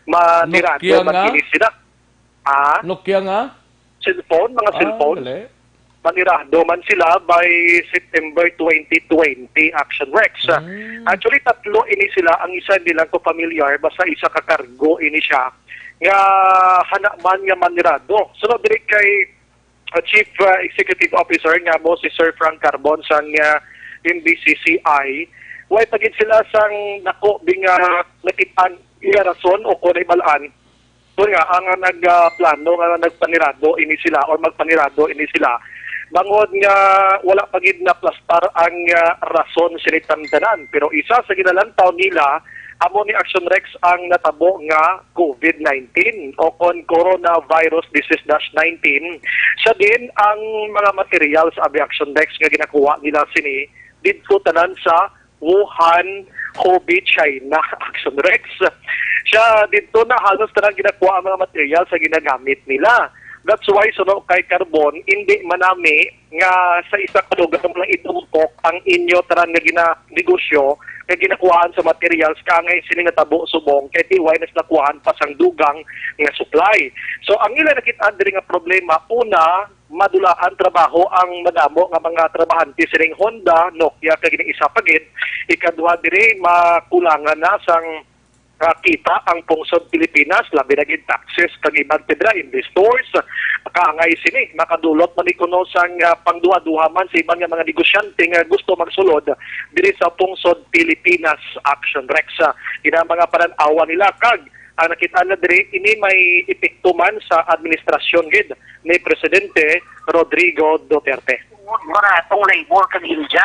Manirado Nokia man nga? Kini sila. Ah? Nokia nga? Cellphone, mga Ah, cellphone. Dali. Manirado man sila by September twenty twenty, Aksyon Rex. Mm. Actually, tatlo ini sila. Ang isa hindi lang ko familiar, basta isa ka cargo ini siya nga hana man nga manirado. Sunod diri kay, uh, Chief, uh, Executive Officer nga mo si Sir Frank Carbon sang, uh, M B C C I, way pa gid sila sang nako bing, uh, nakitaan nga rason o kung naibalaan. Doon nga, ang, uh, nag, uh, plano nga nagpanirado ini sila or magpanirado ini sila. Bangod nga wala pa gid naplastar ang, uh, rason sini tanan. Pero isa sa ginalantaw nila, amo ni Action Rex ang natabo nga COVID nineteen o kon coronavirus disease dash nineteen. Sa din ang mga materials abi Action Rex nga ginakuha nila sini didto tanan sa Wuhan, Hubei, China, Action Rex. Siya didto na halos tanan ginakuha ang mga materials sa ginagamit nila. That's why suno kay Carbon, hindi manami nga sa isa ka lugar mo lang itumpok ang inyo tanan nga gina-, negosyo nga ginakuhaan sa materials, kangay sini natabo subong kay tiway nas nakuhaan pa sang dugang nga supply. So, ang ila nakit-an diri nga problema, una, madulaan trabaho ang madamo nga mga trabahante sining Honda, Nokia, kag ini isa pa gid. Ikaduha diri, makulangan na sang ah, kita ang pungsod Pilipinas, labi na gid taxes kag iban pa dira, investors. Kaangay sini, makadulot man ni kuno sang, ah, pangduha-duha man sa iban nga mga negosyante nga gusto magsulod diri sa pungsod Pilipinas, Action Rex. Ah, ina mga panan-awan nila kag ang nakita na diri, ini may epekto man sa administrasyon gid ni Presidente Rodrigo Duterte. Baratong labor kag India.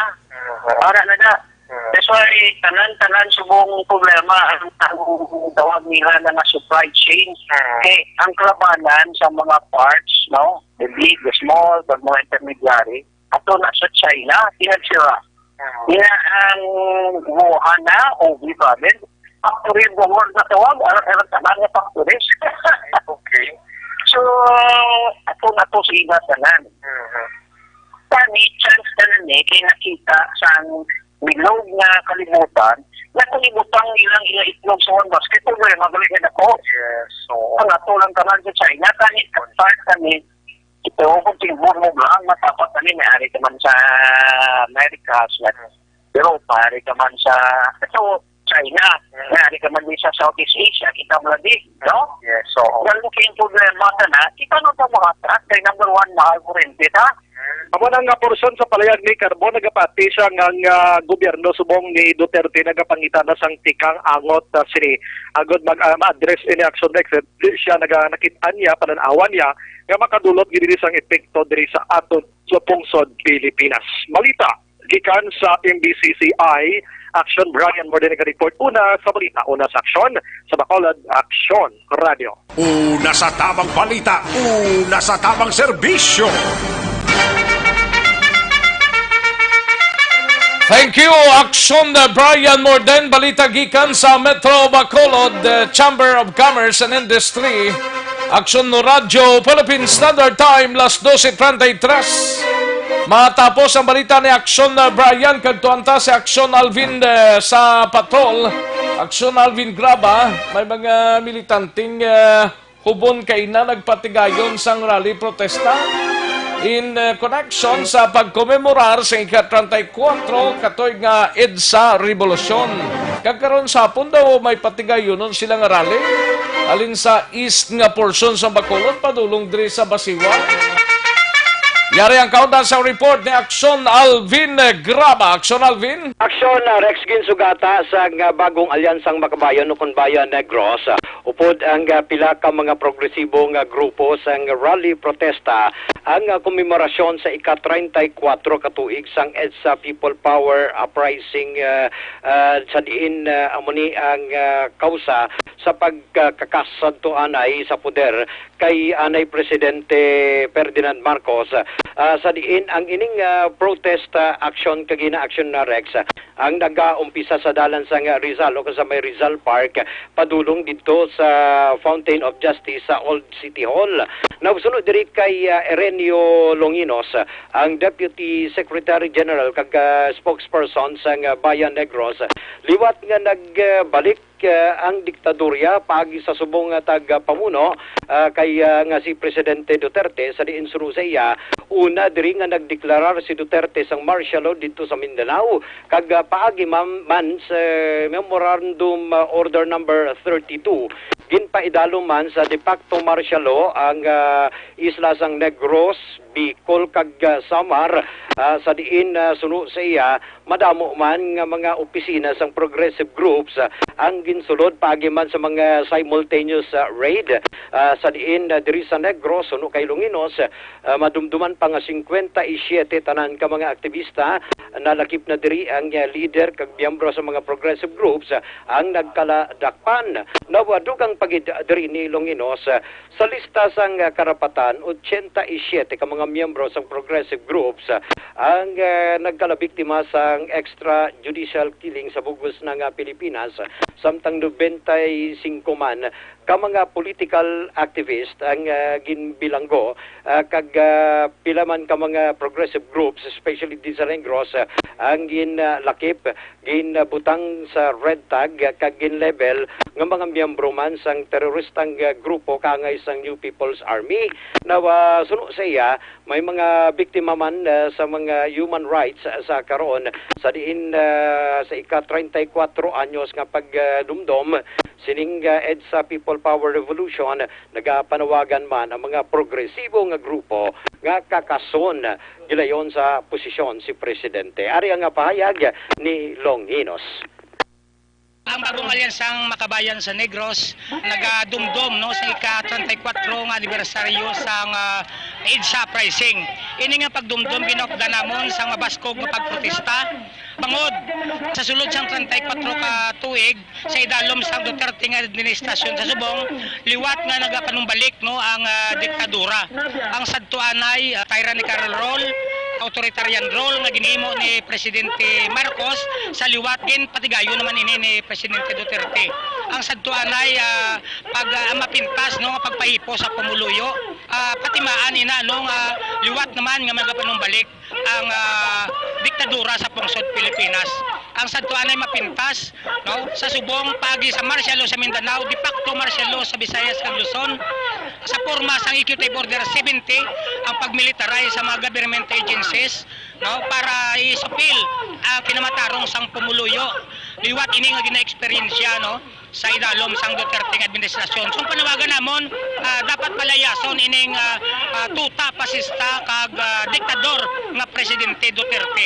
Para na na, Mm. That's why, tanan-tanan subong problema ang, ang tawag nila na nga supply chain. Mm. Eh, ang kalabanan sa mga parts, no? The big, the small, pag mga intermediary, ato na sa China, pinagsira. Mm. Kaya ang Wuhan na, o Wuhan, factory of the world na tawag, ang, ang tanan nga factories. Okay. So, ato na to sa iba tanan. Mm. Tani, chance na na ni, kay nakita sang bilog nga kalibutan, nga kung ibutang nilang ila itlog sa one basket, problema gali nga dako. Yes, oo. Ang ato lang tanan sa China, kani start kami, ito, kung timbur mo lang, matapat kami, may ari ka man sa Americas, like, Europa, ari ka man sa, ito, China, may ari ka man din sa Southeast Asia, kita mo lang di, no? Yes, oo. Lalo kay yung problema ka na, kita mo sa mga truck, kay number one, mahal mo rin, kita? Amo na nga porsyon sa palayag ni Carbon, nagapati siya nga ang, ah, gobyerno subong ni Duterte nagapangita na sang tikang angot, ah, sini agud mag, ah, ma-address ini Action Rex. Di siya naga-, nakit-an niya, panan-awan niya nga makadulot gid ini sang epekto diri sa aton sa pungsod Pilipinas. Balita gikan sa M B C C I Action, Brian Morden naga-report una sa balita, una sa aksyon sa Bacolod Aksyon Radio. Una sa tamang balita, una sa tamang serbisyo. Thank you, Aksyon, uh, Brian Morden. Balita gikan sa Metro Bacolod, uh, Chamber of Commerce and Industry. Aksyon no Radyo Philippine Standard Time, las doce treinta y tres. Matapos ang balita ni Aksyon, uh, Brian, kadtuan ta si Aksyon Alvin, uh, sa patrol. Aksyon Alvin Graba, may mga militanteng, uh, hubon kaina nagpatigayon sang rally protesta in, eh, connection sa pagkomemorar sa ika-treinta y kuwatro katuig nga EDSA Revolusyon. Kag karon sa hapon daw may patigayonon sila nga rally halin sa east nga porsyon sa Bacolod padulong diri sa Basiwa. Yari ang kaundan sa report ni Action Alvin Graba. Action Alvin. Action, ah, Rex, ginsugata sang, ah, bagong alyansang Makabayan o kon Bayan Negros, ah, upod ang, ah, pila ka mga progresibo nga grupo sang rally protesta ang, ah, komemorasyon sa ika treinta y cuatro ka tuig sang EDSA People Power Uprising, ah, ah, sa diin, ah, amo ni ang, ah, kausa sa pagkakasadto anay sa poder kay anay Presidente Ferdinand Marcos, ah, sa diin ang ining, ah, protest, ah, action kag ina-action na Rex, ah, ang nagaumpisa sa dalan sang Rizal o sa may Rizal Park padulong didto sa Fountain of Justice sa Old City Hall. Nagsunod diri kay, ah, Erenio Longinos, ah, ang Deputy Secretary General kag, ah, spokesperson sang, ah, Bayan Negros, liwat nga nagbalik ah, ang diktadorya paagi sa subong nga tagapamuno, ah, kay, ah, nga si Presidente Duterte, sa diin suno sa iya, una diri nga nagdeklarar si Duterte sang martial law didto sa Mindanao, kag, ah, paagi man, man sa Memorandum, ah, Order Number thirty-two, ginpaidalom man sa de facto martial law ang, ah, isla sang Negros, Bicol, kag, ah, Samar, ah, sa diin, ah, suno sa iya, madamo man nga mga opisina sang progressive groups, ah, ang ginsulod paagi man sa mga simultaneous, ah, raid, ah, sa diin, ah, diri sa Negros, suno kay Longinos, ah, madumduman pa nga singkwenta y siyete tanan ka mga aktivista, nalakip na diri ang, ah, leader kag miyembro sa mga progressive groups, ah, ang nagkaladakpan. Nawa dugang pa gid diri ni Longinos, ah, sa lista sang, ah, karapatan, ochenta y siyete ka mga miyembro sang progressive groups, ah, ang, ah, nagkalabiktima sang extrajudicial killing sa bug-os na nga Pilipinas, samtang nobenta y singko man ka mga political activist ang, ah, ginbilanggo, ah, kag, ah, pila man ka mga progressive groups, especially di sa Negros, ah, ang ginlakip, ginbutang sa red tag kag ginlabel nga mga miyembro man sang teroristang, ah, grupo kaangay sang New People's Army. Now, ah, suno sa iya, may mga biktima man, ah, sa mga human rights, ah, sa karon, sa diin, ah, sa ika treinta y cuatro anyos nga pagdumdom sining, ah, EDSA People Power Revolution, nagapanawagan man ang mga progresibo nga grupo nga kakason gilayon sa posisyon si Presidente. Ari ang pahayag ni Longinos. Ang bagong alyansang Makabayan sa Negros nagadumdom, no, sa ika treinta y cuatro nga anibersaryo sang, ah, EDSA Uprising. Ini nga pagdumdom ginaupdan namon sang mabaskog nga pagprotesta bangod sa sulod sang treinta y cuatro ka tuig sa idalom sang Duterte nga administrasyon sa subong, liwat nga nagapanumbalik, no, ang, ah, diktadura. Ang sadto anay, ah, tyrannical rule, authoritarian rule nga ginhimo ni Presidente Marcos, sa liwat ginpatigayon naman ini ni Presidente Duterte. Ang sadto anay, ah, pag, ah, mapintas, no, nga pagpahipo sa pumuluyo, ah, patimaan ina, no, nga liwat naman nga magapanumbalik ang, ah, diktadura sa pungsod Pilipinas. Ang sadto anay mapintas, no, sa subong paagi sa martial law sa Mindanao, de facto martial law sa Visayas kag Luzon, sa porma sang Executive Order seventy, ang pag-militarize sa mga government agencies, no, para isupil ang kinamatarong sang pumuluyo. Liwat ini nga gina-eksperyensya, no, sa idalom sang Duterte nga administrasyon. So, ang panawagan namon, ah, dapat palayason ining, ah, ah, tuta, pasista, kag, ah, diktador nga Presidente Duterte.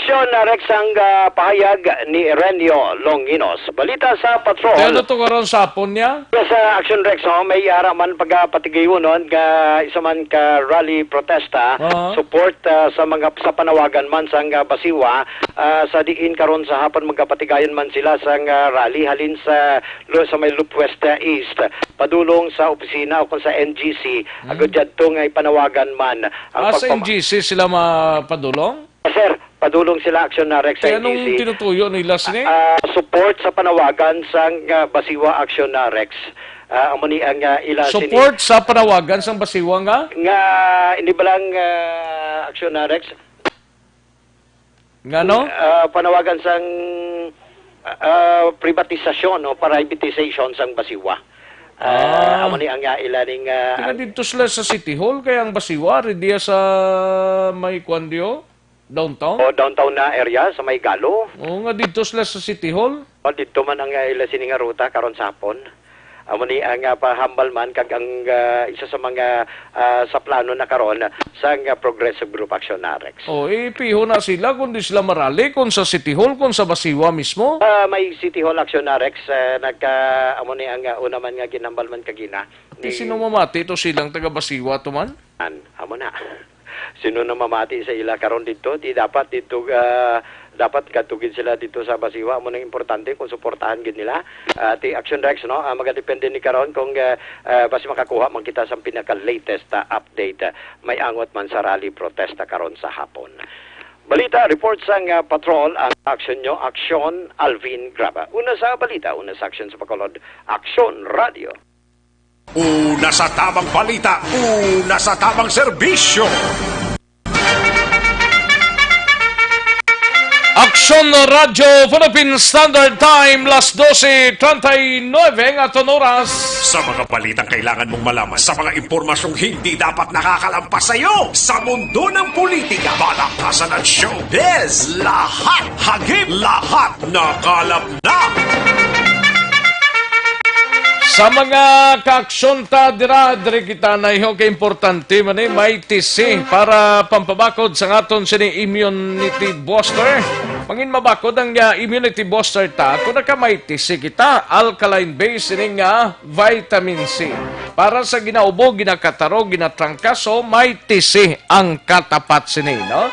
Aksyon, ah, Rex, ang, ah, pahayag ni Renio Longinos. Balita sa Patrol. Kaya na to karon sa hapon niya? Yes, ah, Aksyon, Rex, oh, may ara man pagapatigayonon nga isa man ka rally protesta, Aha. support, ah, sa mga, sa panawagan man sang, ah, Basiwa, ah, sa diin karon sa hapon magapatigayon man sila sang, ah, rally halin sa, lo-, sa may Lupwesta East, padulong sa opisina o kung sa N G C, Hmm. agud yadto nga ipanawagan man ang Ah, sa pagpama- N G C sila mapadulong? Sir, padulong sila, Aksyon, ah, Rex, sa Kaya anong N G C. tinutuyo nila sini? Ah, support sa panawagan sang, ah, Basiwa, Aksyon, ah, Rex. Ah, amo ni ang, ah, ila sini. Support sa panawagan sang Basiwa nga? Nga, hindi ba lang, ah, Aksyon, ah, Rex? Ngano? Ah, panawagan sang, ah, privatisasyon o privatization sang Basiwa. Ah, Ah. amo ni ang, ah, ila ning, ah, Kaya dito sila sa City Hall, kaya ang Basiwa, rin diya sa may kwan diyo? Downtown? O downtown na area sa may Galo. Oo nga, dito sila sa City Hall. O, dito man ang, ah, ila sini nga ruta karon sa hapon. Amo ni ang, ah, pahambal man kag ang, ah, isa sa mga, ah, sa plano na karon sang, ah, Progressive Group Action, Rex. O, ipiho na sila kung di sila marali, kung sa City Hall, kung sa Basiwa mismo. Ah, may City Hall Action, Rex, ah, nagka-, amo ni ang, ah, una man nga ginhambal man kagina. Ti sino mamati to, silang taga Basiwa to man? An, amo na. Sino na mamati sa ila karon didto? Di dapat didto, ah, dapat kadto gid sila didto sa Basiwa. Amo nang importante kung suportahan gid nila. Ah, ti Action Rex, no? Ah, magadepende ni karon kung, ah, ah, basi makakuha man kita sa pinaka-latest, ah, update. Ah, may angot man sa rally protesta karon sa hapon. Balita, report sang, ah, patrol, ang aksyon nyo, aksyon, Alvin Graba. Una sa balita, una sa aksyon sa Bacolod, Aksyon Radio. Una sa tamang balita, una sa tamang serbisyo. Aksyon Radyo Philippine Standard Time, las dose treinta y nueve ang aton oras. Sa mga balitang kailangan mong malaman, sa mga impormasyong hindi dapat nakakalampas sa iyo, sa mundo ng politika, balakasan at showbiz, lahat hagip, lahat nakalap na. Sa mga kaaksyon ta dira, diri kita na iho kay importante man ni may T C para pampabakod sa aton sini immunity booster. Mangin mabakod ang, ah, immunity booster ta kung naka may T C kita, alkaline base ini nga vitamin C. Para sa ginaubo, ginakataro, ginatrangkaso, may T C ang katapat sini, no?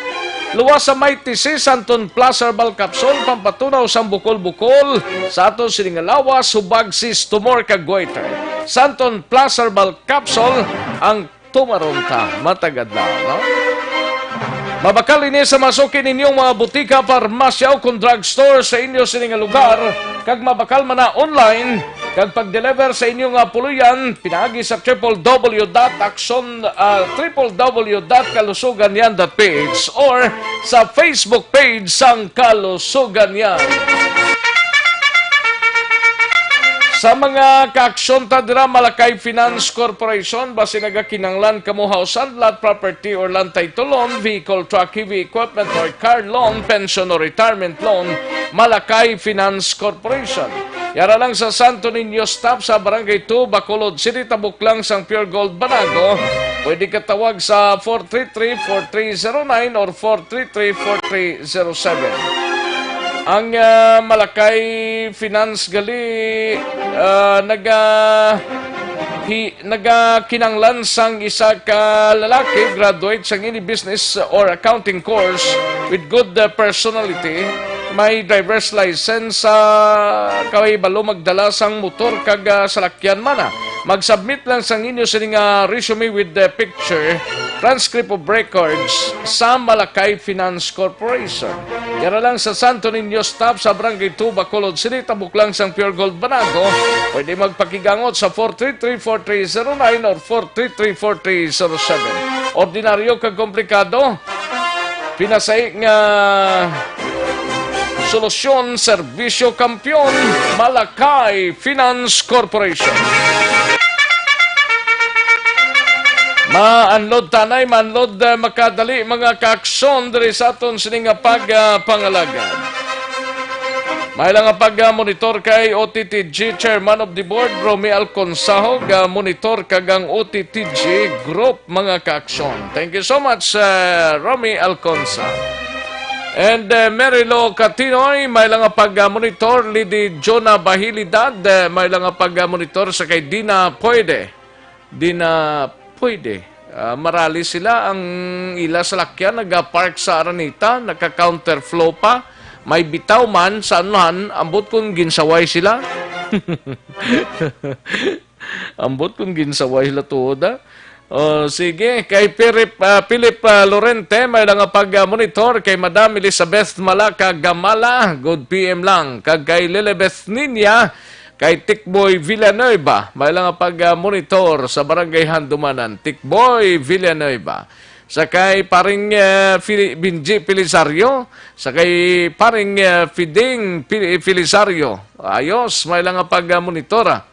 Luwas sa may T C, Santon Plus Herbal Capsule, pampatunaw sang bukol-bukol sa aton sini nga lawas, hubag, cyst, tumor, kag goiter. Santon Plus Herbal Capsule, ang tumaron ta matag adlaw, no? Mabakal ini sa masuki ninyong mga butika, parmasya, o kon drugstore sa inyo sini nga lugar, kag mabakal man na online, kag pag-deliver sa inyo nga puloy-an pinaagi sa triple W dot action, ah, triple W dot kalusugan yan dot P H or sa Facebook page sang Kalusugan Yan. Sa mga kaaksyon ta dira, Malakay Finance Corporation, basi nagakinanglan kamo house and lot property or land title loan, vehicle, truck, heavy equipment or car loan, pension or retirement loan, Malakay Finance Corporation. Yara lang sa Santo Niño Stop sa Barangay two, Bacolod City, tabok lang sang Pure Gold Banago. Pwede ka tawag sa four three three, four three zero nine or four three three, four three zero seven. Ang, ah, Malakay Finance gali, ah, naga-, hi-, nagakinanglan sang isa ka lalaki, graduate sang any business or accounting course with good, uh, personality, may driver's license, sa kahibalo magdala sang motor kag, uh, salakyan man, ah. Mag-submit lang sang inyo sini nga resume with the picture, transcript of records sa Malakay Finance Corporation. Yara lang sa Santo Niño Stop sa Barangay two, Bacolod City, tabok lang sang Pure Gold Banago. Pwede magpakigangot sa four three three, four three zero nine or four three three, four three zero seven. Ordinaryo kag komplikado, pinasay nga solusyon, serbisyo kampiyon, Malakay Finance Corporation. Maanlod tanay, maanlod, eh, makadali, mga kaakson, diri sa aton sini nga pag, ah, pangalagad. May lang nga pag, ah, monitor kay O T T G Chairman of the Board, Romy Alconsaho, ga monitor kag ang O T T G Group, mga kaakson. Thank you so much, uh, Romy Alconsa. And, uh, Mary Lo Catinoy, may lang nga pag, uh, monitor, Lady Jonah Bahilidad, uh, may lang nga pag, uh, monitor sa kay Dina Pwede. Dina Pwede. Ah, marali sila ang ila salakyan nagapark sa Araneta, naka-counterflow pa. May bitaw man sa anuhan, ambot kung ginsaway sila. Ambot kung ginsaway sila tuod, ah. Oh, sige, kay Philip, ah, Philip, ah, Lorente, may lang nga pag-, ah, monitor kay Madam Elizabeth Malaka Gamala, good P M lang. Kag kay Lilibeth Niña, kay Tikboy Villanueva, may lang nga pag-, ah, monitor sa Barangay Handumanan, Tikboy Villanueva. Sa kay paring, ah, Fili-, Benji Felisario, sa kay paring, ah, Fiding Fili-, Felisario. Ayos, may lang nga pag-, ah, monitor, ah.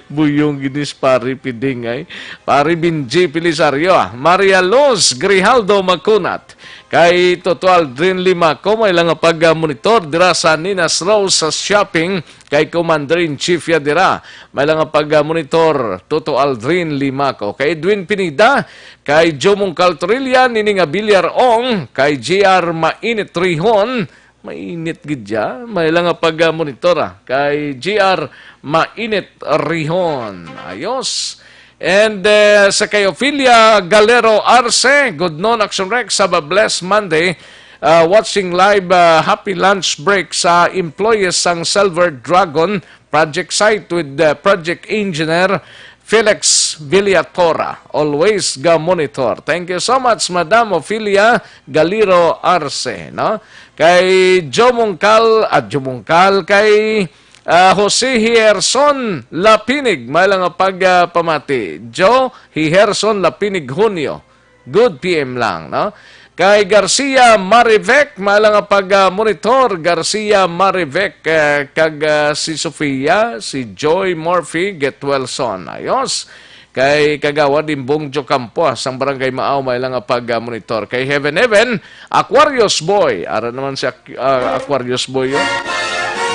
Buyong ginis pari piding ay. Pari Binji Pilisario, ah. Maria Luz Grijaldo Macunat. Kay Toto Aldrin Limaco, may lang nga pag-monitor dira sa Nina's Rose sa shopping. Kay Commander-in-Chief ya dira, may lang nga pag-monitor, Toto Aldrin Limaco. Kay Edwin Pineda, kay Joe Mongcal Torilla, Nining Abiliar Ong, kay G R Mainit Rihon, mainit gid ya, may lang nga pag-monitor, ah, kay G R Mainit Rihon. Ayos. And, eh, sa kay Ophelia Galero Arce, good noon, Action Rex, have a blessed Monday. Uh, watching live, uh, happy lunch break sa employees sang Silver Dragon project site with, uh, project engineer Felix Villatora. Always ga monitor. Thank you so much, Madam Ophelia Galero Arce, no? Kay Joe Mongcal, at Joe Mongcal, kay, ah, Jose Hierson Lapinig, may lang nga pag, ah, pamati. Joe Hierson Lapinig Junio. Good P M lang, no? Kay Garcia Marivec, may lang nga pag, ah, monitor. Garcia Marivec, eh, kag, ah, si Sofia, si Joy Murphy, get well soon. Ayos. Kay Kagawad Imbong Jocampo, ah, sang Barangay Maaw, may lang nga pag, ah, monitor. Kay Heaven Heaven, Aquarius Boy. Ara naman si Aqu-, ah, Aquarius Boy, oh.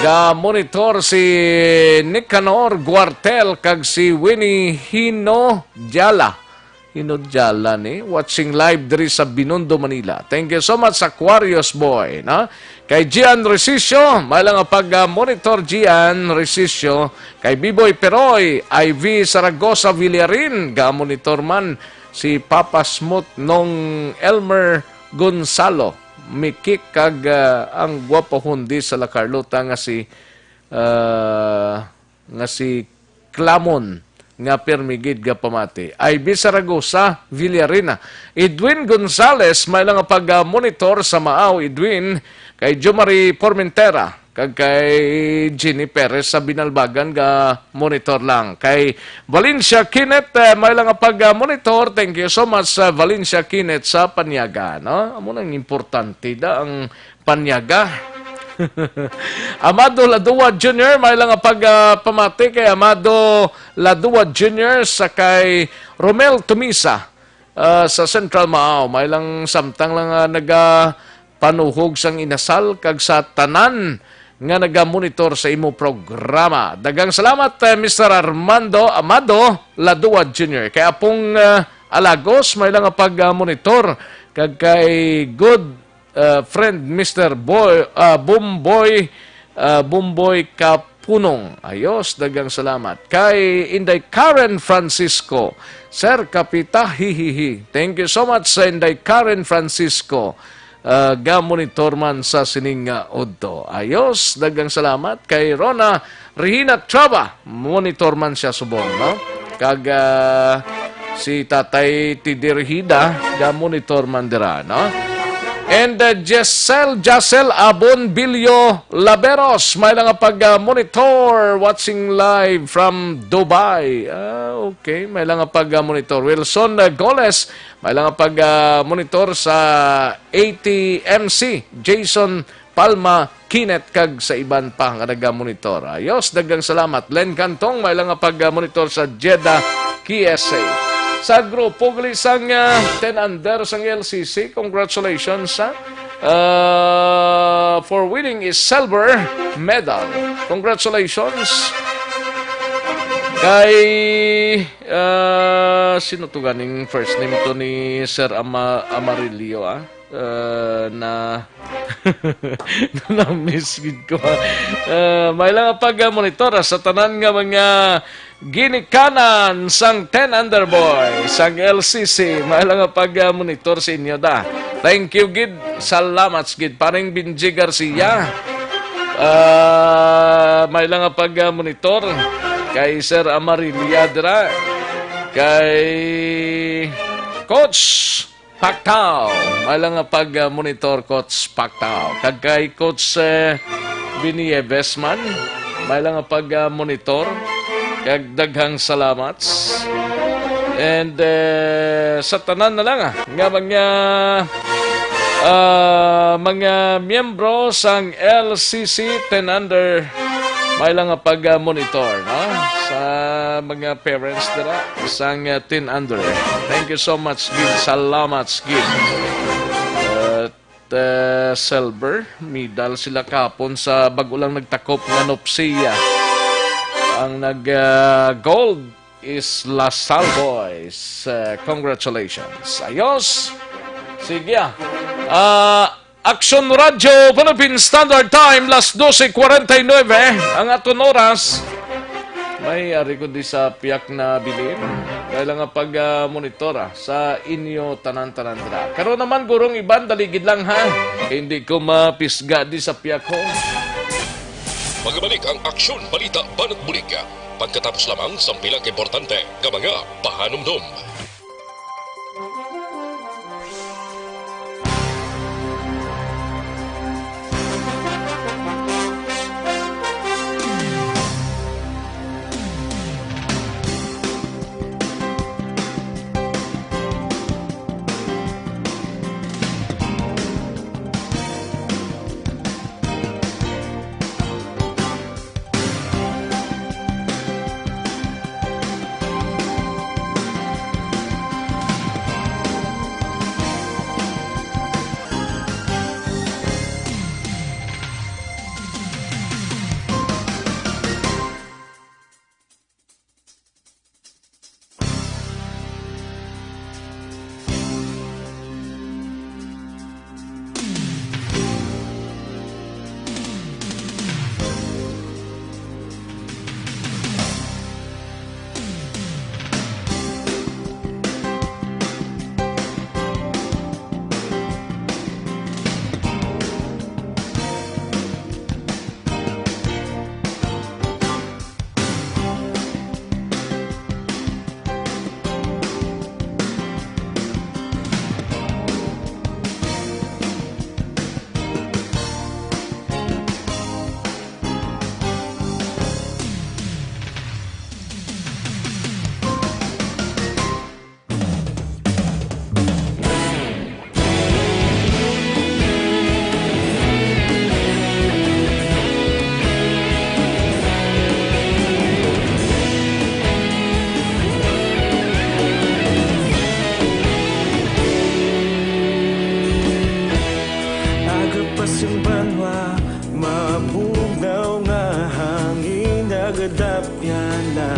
Ga monitor si Nicanor Guartel kag si Winnie Hino Jala. Hinudyalan, eh. Watching live diri sa Binondo, Manila. Thank you so much, Aquarius Boy, no? Kay Gian Resicio, may lang nga pag, ah, monitor, Gian Resicio. Kay Biboy Peroy, Ivy Saragosa Villarin, ga monitor man si Papa Smooth Nong Elmer Gonzalo. Mikik kag, ah, ang gwapo hundi sa La Carlota nga si, ah, nga si Clamon nga pirmi gid nga pamati. Ivy Saragosa Villarina. Edwin Gonzales, may lang nga pag-monitor sa Maaw, Edwin, kay Jomari Formentera, kag kay Jenny Perez sa Binalbagan nga monitor lang. Kay Valencia Kinet, eh, may lang nga pag-monitor. Thank you so much, uh, Valencia Kinet sa Panyaga, no? Amo nang importante da ang Panyaga. Amado Ladua Junior, may lang nga pag, ah, pamati kay Amado Ladua Junior sa kay Romel Tumisa, ah, sa Central Maaw. May lang samtang lang, ah, nagapanuhog sang inasal kag sa tanan nga nagamonitor sa imo programa. Daghang salamat, eh, Mister Armando Amado Ladua Junior. Kay Apong, ah, Alagos, may lang nga pag, ah, monitor. Kag kay Good uh, friend, Mister Boy, uh, Bomboy, uh, Bomboy Kapunong. Ayos, daghang salamat. Kay Inday Karen Francisco, Sir Kapita, hihihi. Thank you so much sa Inday Karen Francisco. Uh, ga monitor man sa sining nga udto. Ayos, daghang salamat. Kay Rona Regina Traba, monitor man siya subong, no? Kag, ah, si Tatay Tidirhida, ga monitor man dira, no? And, uh, Jessel, Jessel Abon Bilyo Laberos, may lang nga pag, ah, monitor, watching live from Dubai. Ah, okay, may lang nga pag, ah, monitor. Wilson, uh, Goles, may lang nga pag, ah, monitor sa A T M C. Jason Palma Kinet kag sa iban pa nga nagamonitor. Ayos, daghang salamat. Len Cantong, may lang nga pag-monitor sa Jeddah, K S A. Sa grupo gali sang, ah, ten under sang L C C, congratulations, ha. Ah, for winning is silver medal. Congratulations. Kay, ah, sino to ganing first name to ni Sir Ama-, Amarillo, ah? Ah, na, na-miss gid ko. Ah, may lang pag-monitor, ah, sa tanan nga mga ginikanan sang ten under boy, sang L C C. May lang pag-monitor sa inyo da. Thank you gid. Salamat gid. Paring Benji Garcia. Ah, may lang pag-monitor kay Sir Amarillo dira. Kay Coach Pactao. May lang nga pag-monitor, Coach Pactao. Kag kay Coach, eh, Biniebes man, may lang nga pag-monitor. Kag daghang salamat. And, eh, sa tanan na lang, ah, nga mga, ah, mga miyembro sang L C C ten under May lang nga pag-monitor, no? Sa mga parents dira, sang, uh, Tin Andre. Thank you so much, gid. Salamat, gid. At, uh, silver medal sila kahapon sa bago lang nagtakop nga Nopsia. Ang nag, uh, gold is La Salle Boys. Uh, congratulations. Ayos. Sige, ah. Ah, Action Radio Philippine Standard Time, las doce cuarenta y nueve ang aton oras. May ari ko di sa piyak na bilin. Kailangan pag, ah, monitor, ah, sa inyo tanan-tanan dira. Karon naman, Gurong Iban, daligid lang, ha. Hindi ko mapisga di sa piyak ko. Magabalik ang Aksyon Balita Banat Bulig pagkatapos lamang sang pila ka importante nga mga pahanumdom. Aga pa sing banwa, mabugnaw nga hangin, nagadapyan na.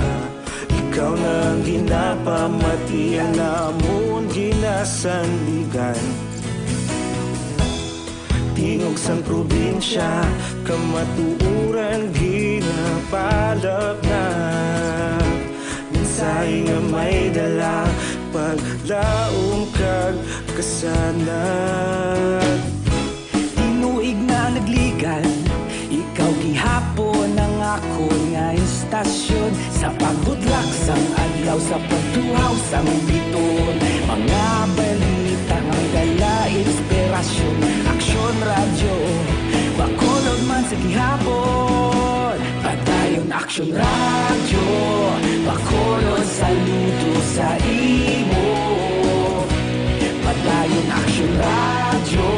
Ikaw na ang ginapamati, ang amon ginasandigan. Tingog sang probinsya, kamatuoran ginapalapnag. Mensahe nga may dala, paglaom kag kasanag. Tinuig na nagligan, ikaw gihapon ang akon nga istasyon. Sa pagbutlak sang adlaw, sa pagtuhaw sang bituon, mga balita nga may dala inspirasyon. Aksyon Radyo, Bacolod man sa gihapon. Padayon Aksyon Radyo, Bacolod, saludo sa imo. Padayon Aksyon Radyo,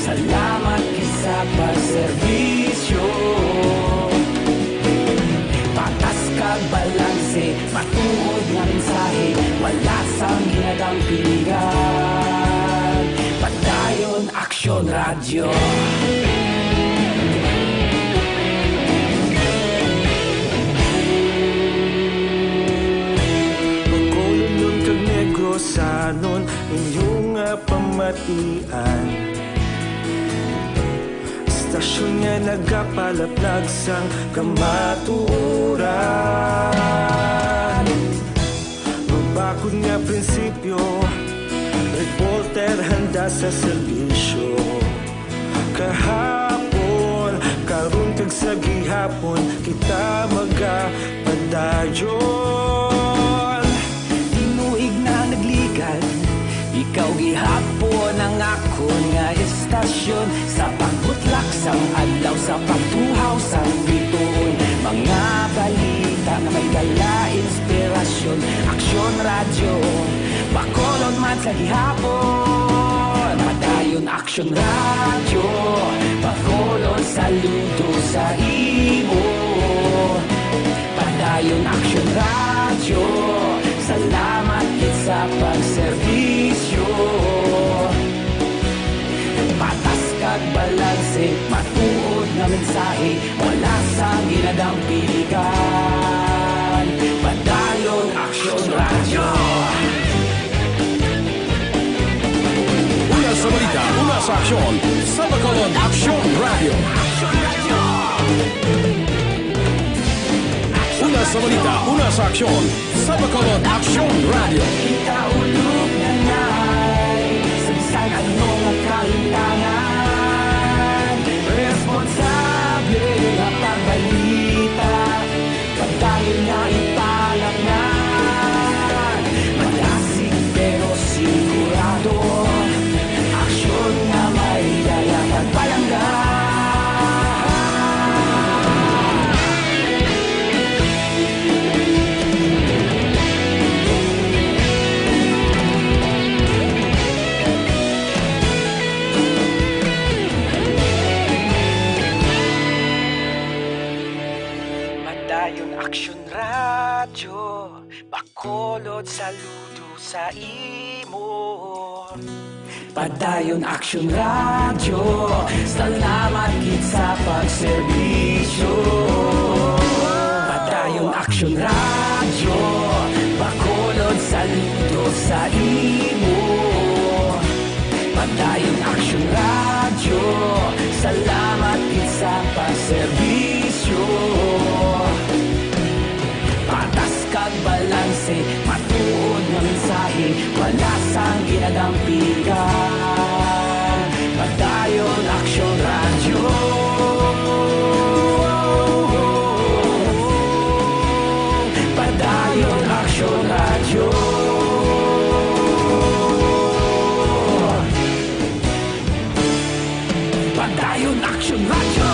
salamat gid sa pagserbisyo. Patas kag balanse, matuod nga mensahe, wala sang ginadampingan. Padayon Aksyon Radyo. Bacolodnon kag Negrosanon, inyo nga pamatian. Istasyon nga nagapalaplag sang kamatuoran. Mabakod nga prinsipyo, reporter handa sa serbisyo. Kahapon, karon kag sa gihapon, kita magapadayon. Tinuig na nagligan, ikaw gihapon ang akon nga istasyon. Sa pagbutlak sang adlaw, sa pagtuhaw sang bituon, mga balita nga may dala inspirasyon. Aksyon Radyo, Bacolod man sa gihapon. Padayon Aksyon Radyo, Bacolod, saludo sa imo. Ayon Aksyon Radyo, salamat gid sa pagserbisyo. Patas kag balanse, matuod nga mensahe, wala sang ginadampigan. Padayon Aksyon Radyo. Una sa balita, una sa aksyon, sa Bacolod Aksyon Radyo. Una sa balita, una sa aksyon, sa Bacolod Aksyon Radyo. Kita ulog na nay, sa bisan ano nga kahintangan, responsable nga pagbalita, padayon nga ipalapnan, madasig pero sigurado, aksyon nga may dala kag palangga. Padayon Aksyon Radyo, Bacolod, saludo sa imo. Padayon Aksyon Radyo, salamat gid sa pagserbisyo. Padayon Aksyon Radyo, Bacolod, saludo sa imo. Padayon Aksyon Radyo, salamat gid sa pagserbisyo. Patas kag balanse, matuod nga mensahe, wala sang ginadampigan. Padayon Aksyon Radyo. Padayon Aksyon Radyo. Padayon Aksyon Radyo.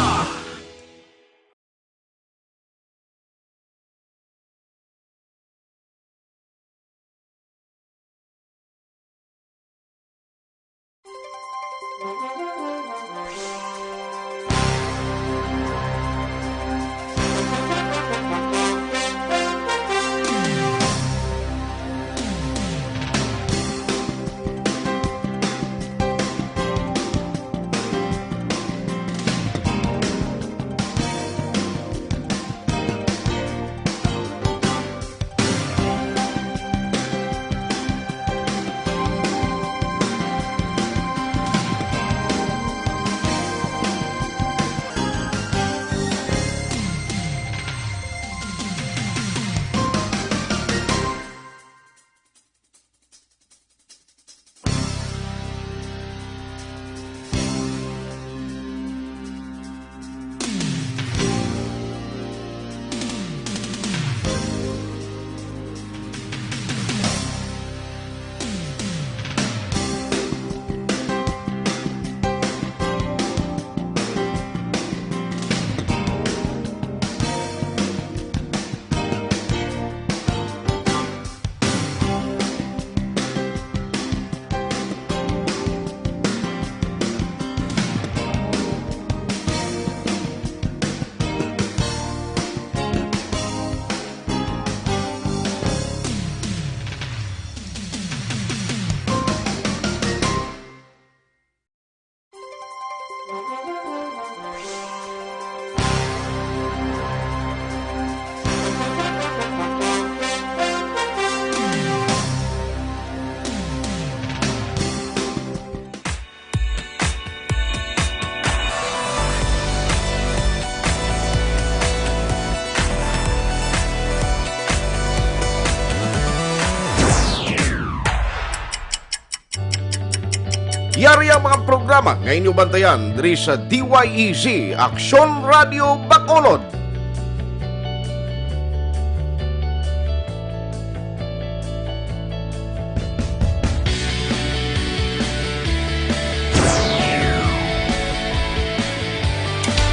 Yari ang mga programa nga inyo bantayan diri sa D Y E Z, Aksyon Radio Bacolod.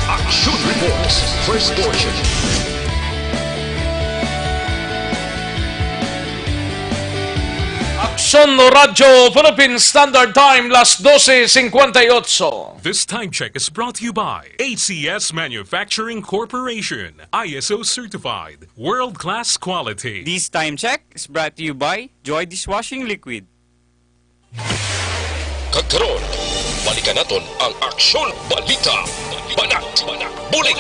Action Reports, first portion. Radyo Philippine Standard Time, las doce cincuenta y ocho. This time check is brought to you by A C S Manufacturing Corporation, I S O certified, world-class quality. This time check is brought to you by Joy Dishwashing Liquid. Kag karon, balikan naton ang aksyon, balita, banat, bulig.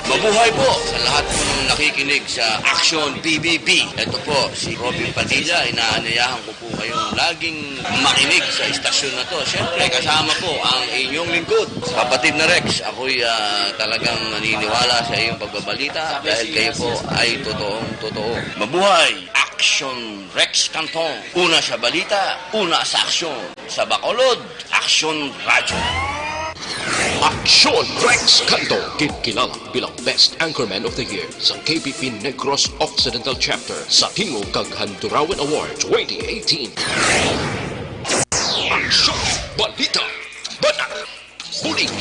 Mabuhay po sa lahat ng nakikinig sa Action P B B. Ito po si Robin Padilla. Inaanyayahan ko po kayong laging makinig sa istasyon na to. Siyempre, kasama po ang inyong lingkod, kapatid na Rex. Ako'y, ah, talagang naniniwala sa iyong pagbabalita dahil kayo po ay totoong totoo. Mabuhay! Action Rex Cantong. Una sa balita, una sa aksyon. Sa Bacolod, Aksyon Radyo. Aksyon Rex Cantong, ginkilala bilang Best Anchorman of the Year sa K P P Negros Occidental Chapter sa Tingog kag Handurawan Award twenty eighteen. Aksyon, balita, banat, bulig.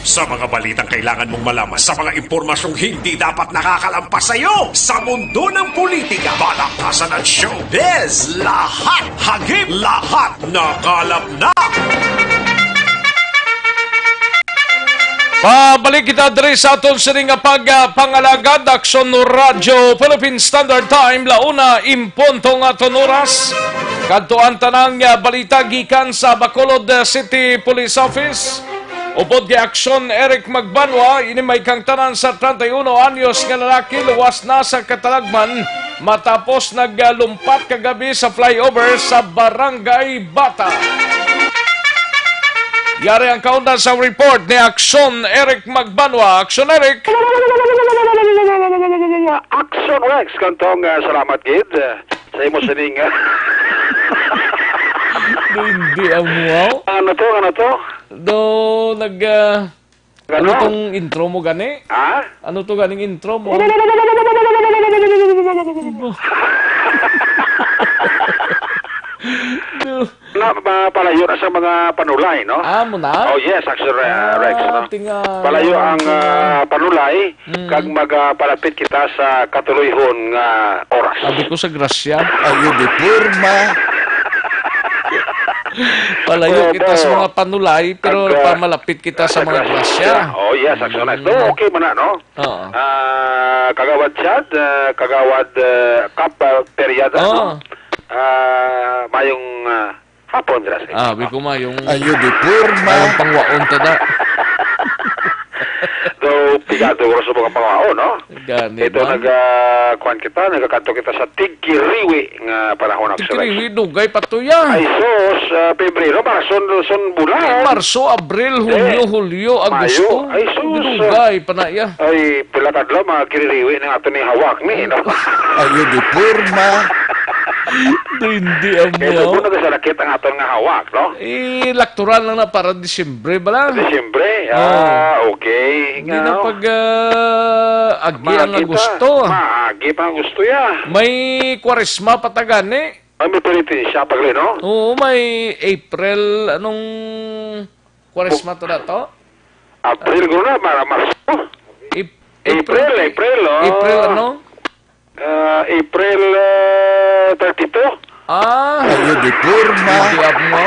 Sa mga balitang kailangan mong malaman, sa mga impormasyong hindi dapat nakakalampas sa iyo, sa mundo ng politika, balakasan at showbiz, lahat hagip, lahat nakalap na. Pabalik kita diri sa aton sini nga pagpangalagad, Aksyon Radyo Philippine Standard Time, la una en punto nga aton oras. Kadto ang tanang, ah, balita gikan sa Bacolod, ah, City Police Office. Upod kay Aksyon Eric Magbanwa, ini may kahangtanan sa treinta y uno anyos nga lalaki luwas na sa katalagman matapos naglumpat kagabi sa flyover sa Barangay Bata. Yari ang kaunda sa report ni Aksyon Eric Magbanwa. Aksyon Eric! Action Rex, Cantong, ah, salamat gid, ah, sa imo sining, ah. Do, hindi ang wow. Ano to? Ano to? Do, nag, ah, ano Ano? tong intro mo gani? Ha? Ano to ganing intro mo? Do. Na, ma-, palayo na sa mga panulay, no? Ah, mo na? Oh, yes, Action Re-, Ah, Rex, no? tinga-, Palayo ang, ah, panulay, Mm. kag magapalapit kita sa katuloyhon nga oras. Sabi ko sa grasya. Ayo di porma. Palayo Oh, kita sa mga panulay, pero Kag, ah, pamalapit kita sa sa mga grasya. grasya. Oh, yes, Action Rex. Mm. No, okay man na, no? Oo. Ah, Kagawad Chad, ah, Kagawad, ah, Kap, ah, Periada, no? Oo. Ah, mayong, ah, hapon dira sa inyo, Ah, no? Bi ko mayong Ayo di porma. Mayong pangwaon ta da. Do, pigado ko sa mga pangwaon, no? Gani Ito, man. nag, ah, kuwan kita, nagakadto kita sa tigkiriwi nga panahon, Action Rex. Tigkiriwi, dugay pa to ya. Ay, sus, ah, Pebrero, Marso, Luzon, Bulan. Marso, Abril, Hunyo, Eh, Hulyo, Mayo. Agosto. Ay, sus. Dugay pa na ya. Ay, pila kadlaw, mga kiririwi na ato ni hawak ni, no? Ayo di porma. Hindi ang Kaya muyaw. Kung na sa lakit ang aton nga hawak, no? Eh, lakturan lang na para Disyembre ba lang? Disyembre? Oh. Ah, okay. Hindi Nga, na no? pag, ah, agi ang Maagi pa. Agosto. Maagi pa ang gusto ya. May Kwaresma pa ta gani. Ay, may penitensya pa gali, no? Oo, may April, anong Kwaresma to na to? April, guro na, para Marso. Ap-, April, April, April, oh. April ano? Ah, April, eh, thirty-two. Ah. Ayo di porma. Hindi ako mo.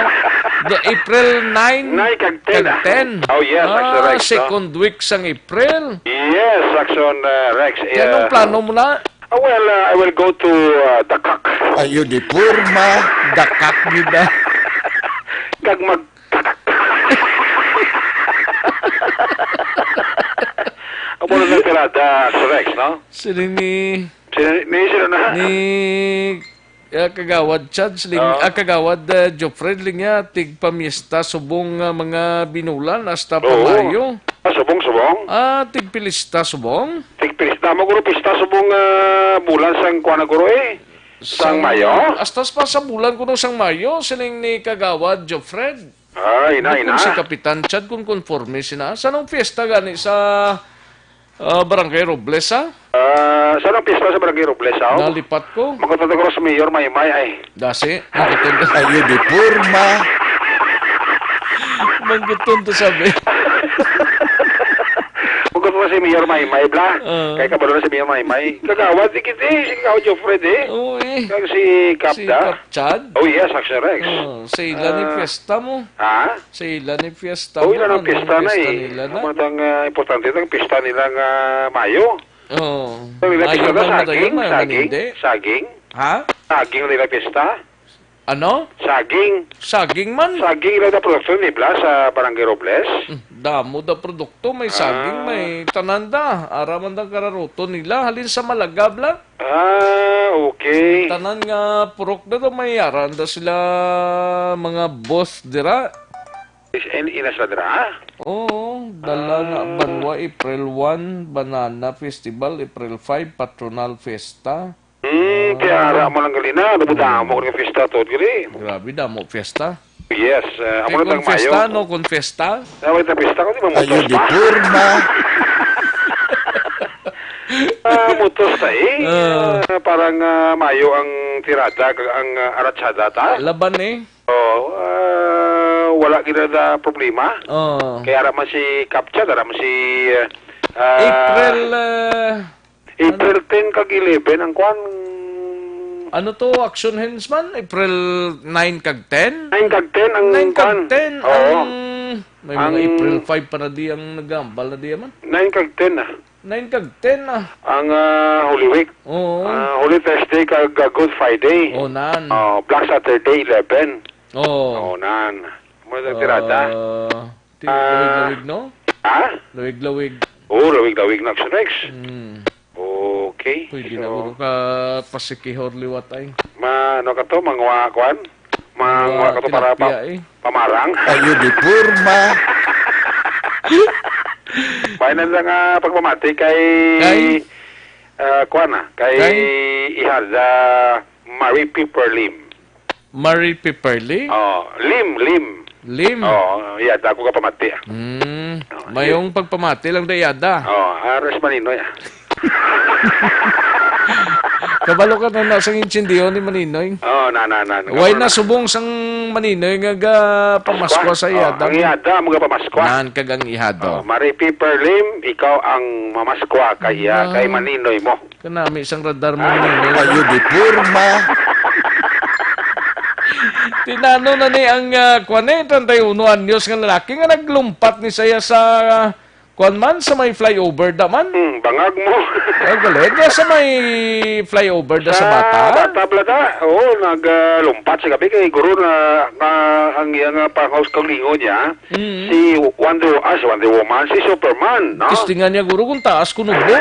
The April nine Nine kag ten, kag ah. ten. Oh, yes, Ah, Action Rex, no? Second week sang April. Yes, Action, uh, Rex. Kaya anong Uh, plano mo na? Ah, well, uh, I will go to, uh, Dakak. Ayo di porma. Dakak gid, ah. Kag mag-, Amo na lang tirada, Action Rex, no? Sino ni Sino ni, sino na? Ni, ah, Kagawad Chad, ling-, Oo. ah, Kagawad, ah, Geoffrey, linya, tigpamiesta subong nga mga binulan hasta pa Oo. Mayo. Ah, subong, subong? Ah, tigpilista subong? Tigpilista mo, guro, pista subong, ah, bulan sang kuwan na, guro, eh. Sang Sang, Mayo? Hasta pa sa bulan kuno sang Mayo, siling ni Kagawad Geoffrey. Ay, na, Bukod na. Si Kapitan Chad, kung konforme sina. Sa anong fiesta gani sa, ah, Barangay Robles, ha? Ah, sa anong fiesta sa Barangay Robles, ha? Nalipat ko. Magkatotoo ko sa Mayor Maymay, ay. Dasi, magkatotoo. Ayo di porma. Magkatotoo sabi. Magkatotoo si Mayor Maymay, bla. Ah. Kay kabalo na si Mayor Maymay. Kagawad, di kita, eh. Si Kagawad Geoffrey, eh. Oo, eh. Kag si Si Kapda. Kap Chad? Oh, yes, Action Rex. Oh, sa ila ni Ah. fiesta mo. Ha? Sa ila ni fiesta Oh, mo, ila ng ano, fiesta na, fiesta eh. nila na? Ang mga tang, ah, importante, ang fiesta nila nga Mayo. Oh. Ang ila Mayo fiesta na, ba, matayo saging, man, saging, hindi? saging. Ha? Saging nila fiesta. Ano? Saging. Saging man. Saging lang na produkto ni Blas sa Barangay Robles. Mm, damo da produkto. May saging, Ah. may tanan da. Ara man da kararuto nila. Halin sa Malagab lang. Ah, okay. Tanan nga purok na to, may ara da sila mga boss dira. Is any ina sa dra? Oo, dala nga Ah. banwa, April one, Banana Festival, April five, Patronal Fiesta. Hmm, kaya ara mo lang gali na, ano mo Hmm. damo ko nga fiesta to, gali? Grabe, damo fiesta. Yes, eh, amo Kay na tang Confesta, Mayo. no? Confesta? Ah, wait, ang fiesta ko, di ba, Ayo, mutos di pa? porma. Ah, mutos ta, eh. Ah. Ah, parang, ah, Mayo ang tirada, kag ang, ah, aratsada ta. Laban, eh. Oh, ah, wala gid na problema. Oh. Kaya ara man si Kapcha, ara man si, ah, April, ah, April Ano? ten kag eleven ang kwan. Ano to, Action Hands man? April nine kag ten? Nine kag ten ang Nine kag kwan. ten Oo. ang, may mga Ang April five pa na di ang nagambal na di man. Nine kag ten, ah. Nine kag ten, ah. Ang, ah, Holy Week. Oo. Ah, Holy Thursday kag, ah, Good Friday. Oh, nan. Oh, Black Saturday, eleven. Oo. Oh, nan. Mo na tirada. Ah, ti-, Ah. lawig-lawig, no? Ha? Lawig-lawig. Oo, lawig-lawig na, Action Rex. Mm. Okay. Pwede na So, guro ka pasikihor liwat ay. Ma-, ano ka to? Mangwa, kwan? Mangwa Mangwa ka to para tilapia, pa-, eh. pamarang? Ayo di porma. May na lang, ah, pagpamati kay, Kay? ah, kwan, ah, kay Kay? Ihada Marie Piper Lim. Marie Piper Lim? Oh, Lim, Lim. Lim? Oh, Ihada ko ka pamati, ah. Mm. Oh, Mayong pagpamati lang da Ihada. Oh, aras Maninoy, ah. Kabalo ka na na sang intindiho ni Maninoy. Oh, na, na, na. Why Kabalo na na. subong sang Maninoy nga ga pamaskwa Paskwa? sa Oh, Ihada ang mo? Ihada mo ga pamaskwa. Nan kag ang Ihado. Oh, Marie Piper Lim, ikaw ang mamaskwa kay, ah, Ah. kay Maninoy mo. Kanami sang radar mo, Maninoy. Ayo di porma. Tinano na ni ang, ah, kwan, eh, treinta y uno anyos nga lalaki nga naglumpat ni saya sa, ah, kwan man, sa may flyover da man. Hmm, bangag mo. Ay, galit. Sa may flyover da sa Ah, bata. bata pala ta. Oo, naglumpat sa gabi kay guro na, na ang iyang, ah, panghaus kaugalingon niya. Mm. Si Wonder, ah, si Wonder Woman, si Superman, no? Testingan niya, guro, kung taas kuno ba.